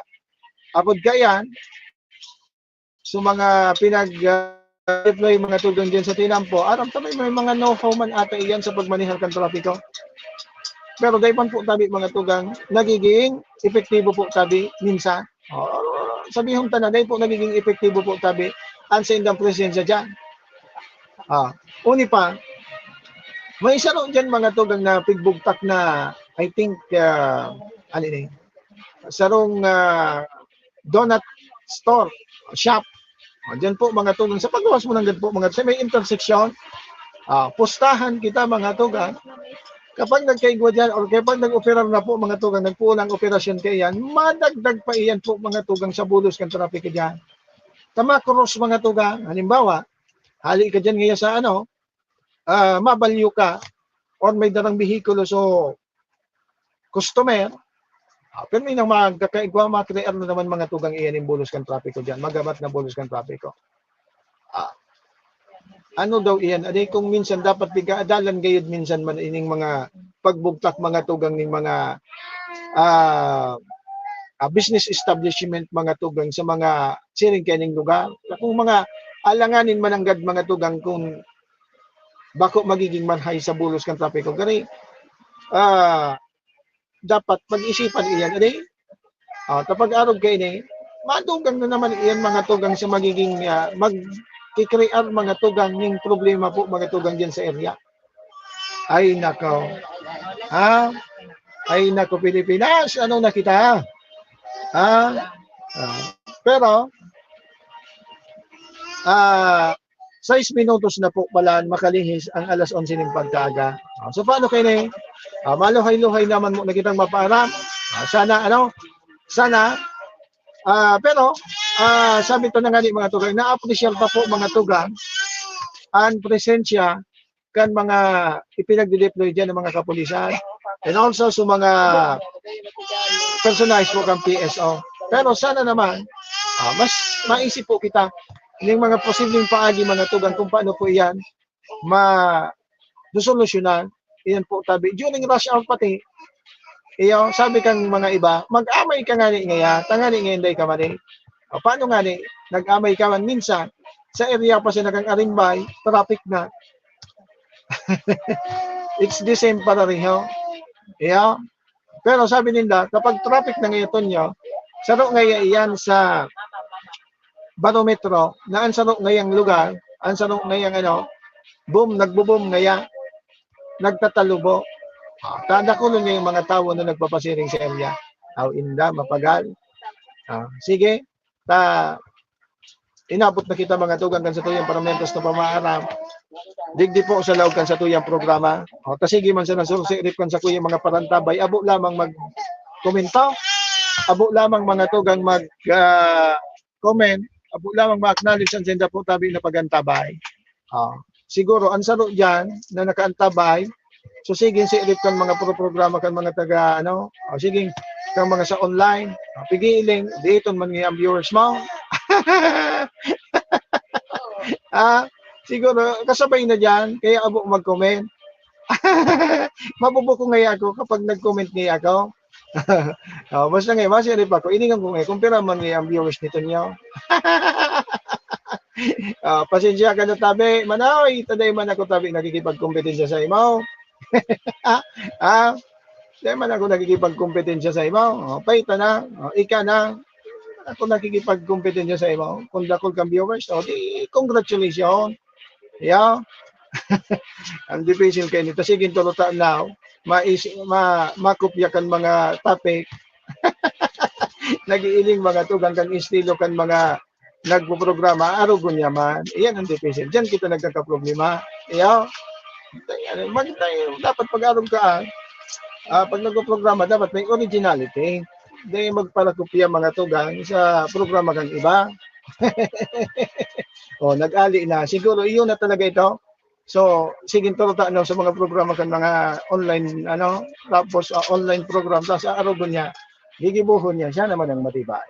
abot kaiyan, sa mga pinag, ah, deploy mga tugang diyan sa tinampo, aram ta may, may mga know-how man ata iyan sa pagmanehal kan trapiko. Pero dai man po tabi mga tugang, nagiging epektibo po tabi minsan. Oh, sabihon ta na, dai po nagiging epektibo po tabi ang saindang presensya diyan. Ah, uni pa, may saro diyan mga tugang na pigbugtak na, I think, ah, ano ni, sarong, ah, donut store, shop. Ah, diyan po mga tugang, sa pagluwas mo nanggad po mga, sa may intersection, ah, pustahan kita mga tugang. Kapag nagkaigwa diyan or kapag nag-operar na po mga tugang, nagpuon ang operasyon kaiyan, madagdag pa iyan po mga tugang sa bulos kan trapiko diyan. Tama, cross mga tugang. Halimbawa, hali ka diyan ngayon sa ano, ah, mabalyo ka or may darang behikulo, so customer, ah, pero may nang magkakaigwa, makrear na naman mga tugang iyan yung bulos kan trapiko dyan, magabat na bulos kan trapiko. Ah, ano daw iyan? Adi kung minsan dapat pigaadalan gayud minsan man ining mga pagbugtak, mga tugang, ning mga, ah, ah, business establishment, mga tugang, sa mga siring kaining lugar. Kung mga alanganin mananggad, mga tugang, kung bako magiging marhay sa bulos kan trapiko. Gani, ah, dapat pag-isipan iyan, adi? Ah, kapag arog kaini, madugang na naman iyan, mga tugang, sa magiging, ah, magkikrear, mga tugang, ning problema po, mga tugang, dyan sa area. Ay, nako. Ha? Ay, nako, Pilipinas, ano na kita? Ha? Ah, pero, ah, sais minutos na po pala makalihis ang alas onse ning pagkaaga. Ah, so, paano kaini? Ah, maluhay-luhay naman mo na kitang mapaaram. Ah, sana, ano, sana, ah, pero, ah, sabi ta na nga ni mga tugang, na-appreciate pa po, mga tugang, ang presensya kan mga ipinagdi-deploy diyan ng mga kapulisan, and also sa mga personahe po kan P S O. Pero sana naman, ah, mas maisip po kita ning mga posibleng paagi, mga tugang, kung paano po iyan masosolusyonan. Iyan po tabi. During rush hour pati, iyo, sabi kan mga iba, "Mag-amay ka ngani ngaya, tangani ngayon dai ka mali." O, paano ngani? Nag-amay ka man minsan, sa area pa siya nakang-arimbay, traffic na. It's the same parareho. Iyo. Pero sabi ninda, kapag traffic na ngayon, Tonyo, saro ngaya iyan sa barometro na ang saro ngayang lugar, ang saro ngayang ano, boom, nagbo-boom ngaya, nagtatalubo. Ah, tadakulon niya yung mga tawo na nagpapasiring sa area. Aw, inda, mapagal. Ah, sige, ta, inabot na kita, mga tugang, kan sa tuyang paramentos na pamaaram. Digdi po sa laog kan sa tuyang programa. O, ta sige man sa nasursi, rip kan sa kuyang mga parantabay. Abo lamang mag-komento. Abo lamang, mga tugang, mag, ah, comment. Abo lamang ma-acknowledge ang senda po tabi na pagantabay. Ah, siguro, ang saro dyan na nakaantabay, so sige, si rip kan mga pro-programa kan mga taga, ano, o sige, kan mga sa online, o, pigiling, diiton man nga ang viewers mo. Ah, siguro, kasabay na dyan, kaya abo mag-comment. Mabubuko ngaya ako kapag nag-comment ngaya ako. O, basta ngayon, masi rip ako, iningan ko ngayon, kung pira man ngaya ang viewers nito niyo. Ah, pasensya ka na, tabi. Manaw, ito na man ako, tabi, nakikipagkompetensya sa imo. Ah, di man ako nakikipagkompetensya sa imo. O, paita na. O, ika na. Ako nakikipagkompetensya sa imo. Kung dakul kang viewers, o, di, congratulations. Yeah. Ang difícil kayo nito. Sige, turuta now. Mais, ma, makopya kan mga topic. Nag-iiling mga tugang kan estilo kan mga nagpoprograma, arogon niya man. Iyan ang difícil. Diyan kita nagkakaproblema. Iyo. Mag-, dapat pag-arog ka, ah, pag nagpoprograma, dapat may originality. Di magparakopya mga tugang sa programa kan iba. O, nag-ali na. Siguro iyon na talaga ito. So, sige, turuta, no, sa mga programa kan mga online, ano, tapos, ah, online program, tapos aarogon niya, gigibohon niya, siya naman ang matibay.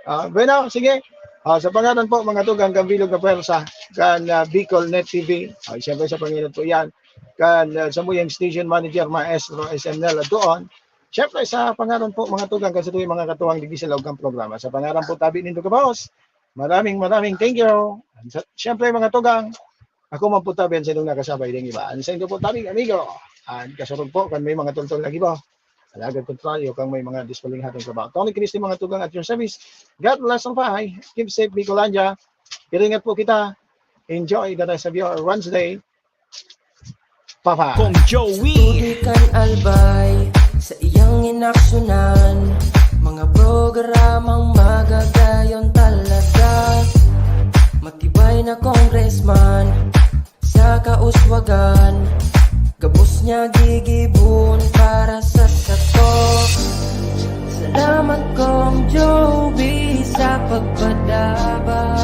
Ah, bueno, sige. Ah, sa pangalan po, mga tugang, kan bilog na pwersa, kan, ah, Bicol Net T V. Ah, siyempre, sa pangalan po yan, kan, ah, samuyang station manager, Maestro S M Nel, at doon. Siyempre, sa pangalan po, mga tugang, kan sa tuwing mga katuwang digdi sa laog kan programa. Sa pangalan po, tabi nindo, kabos. Maraming, maraming thank you. And sa, siyempre, mga tugang, ako man po tabi ang sa inyong nakasabay ding iba. Ang sa inyo po, tabing amigo. Ang kasurog po, kan may mga tultol na gibo. Alagad kontraryo, kang may mga dispalinghatong trabaho. Tony Christie, mga tugang, at your service. God bless all pie. Keep safe, Bicolandia. Iringat po kita. Enjoy the rest of your Wednesday. Papa. Kong Joey. Tubig kan Albay, sa iyang inaksyonan, mga programang magagayon talaga. Matibay na congressman, sa kauswagan, gabos niya gigibon para sa sato. Salamat, Kong Joey, sa pagpadaba.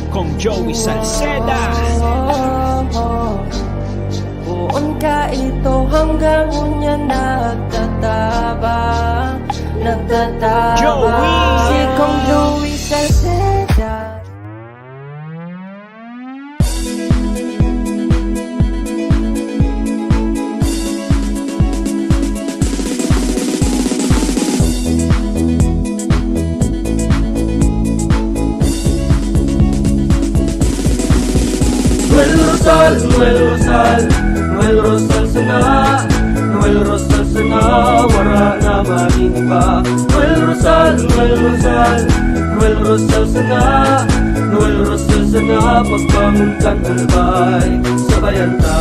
Kong Joey Salceda. Poon ka ito hanggang unya. Tabang, nagtatabang. Joey! Si Kong Louie Salceda. Noel Rosal, Noel Rosal, Noel Rosal sana, Noel Rosal sana, wara na man iba. Noel Rosal, Noel Rosal, Noel Rosal sana, Noel Rosal sana, pagbangon kan albay, sabayan ta.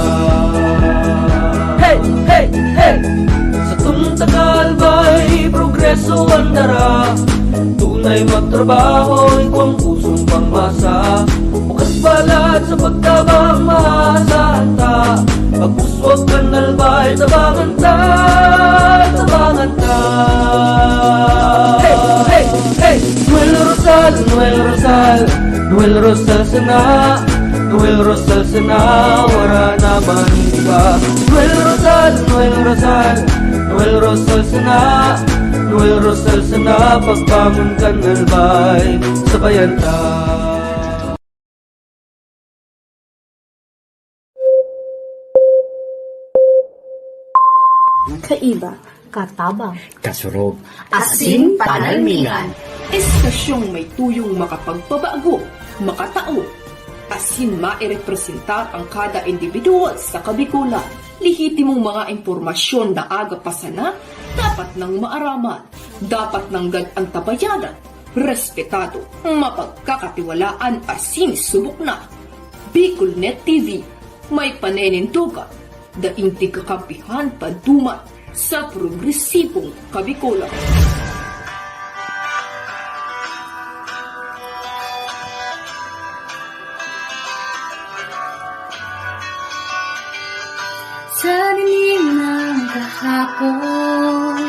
Hey, hey, hey! Satong taga-albay, progreso an dara. Tunay magtrabaho, igwang pusong pangmasa. Bukas balat sa pagtabang, maasahan ta. Pag-uswag kan albay, tabangan ta, tabangan ta. Hey, hey, hey! Noel Rosal, Noel Rosal, Noel Rosal sana, Noel Rosal sana, wara na man iba. Noel Rosal, Noel Rosal, Noel Rosal sana, Noel Rosal sana, pagbangon kan albay, sabayan ta. Kaiba, katabang, kasurog, asin panalmingan. Estasyong may tuyong makapagpabago, makatao, asin mairepresentar ang kada individual sa Kabikolan. Lehitimong mga impormasyon na aga pa sana, dapat nang maaraman, dapat nanggad antabayanan, respetado, mapagkakatiwalaan asin subok na. Bicolnet T V, may paninindogan, daing tigkakampihan paduman sa progresibong Kabikolan. Sa dilim ng kahapon,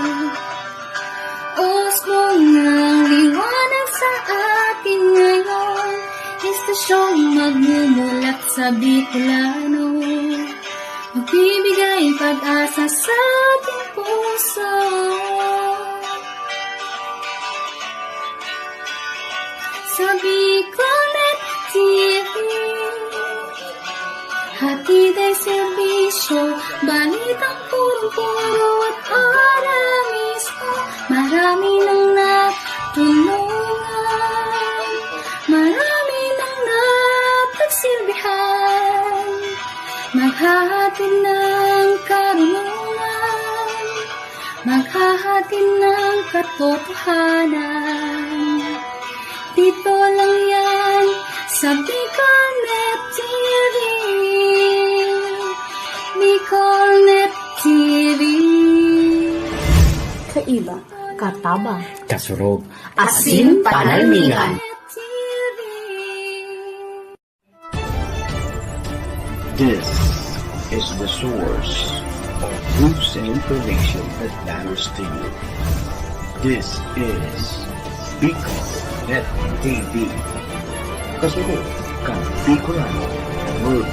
usbong ng liwanag sa atin ngayon, estasyong magmumulat sa Bicolano, magbibigay pag-asa sa ating puso. Sa Bicolnet T V, hatid ay serbisyo, balitang punong-puno at ora mismo. Marami nang natulungan, marami nang napagsilbihan, maghahatid ng karunungan, maghahatid ng katotohanan. Dito lang yan sa Bicolnet T V. Bicolnet T V. Kaiba, katabang, kasurog, asin panalmingan. This is the source of news and information that matters to you. This is Bicolnet T V. Kasunod kan Bicolano World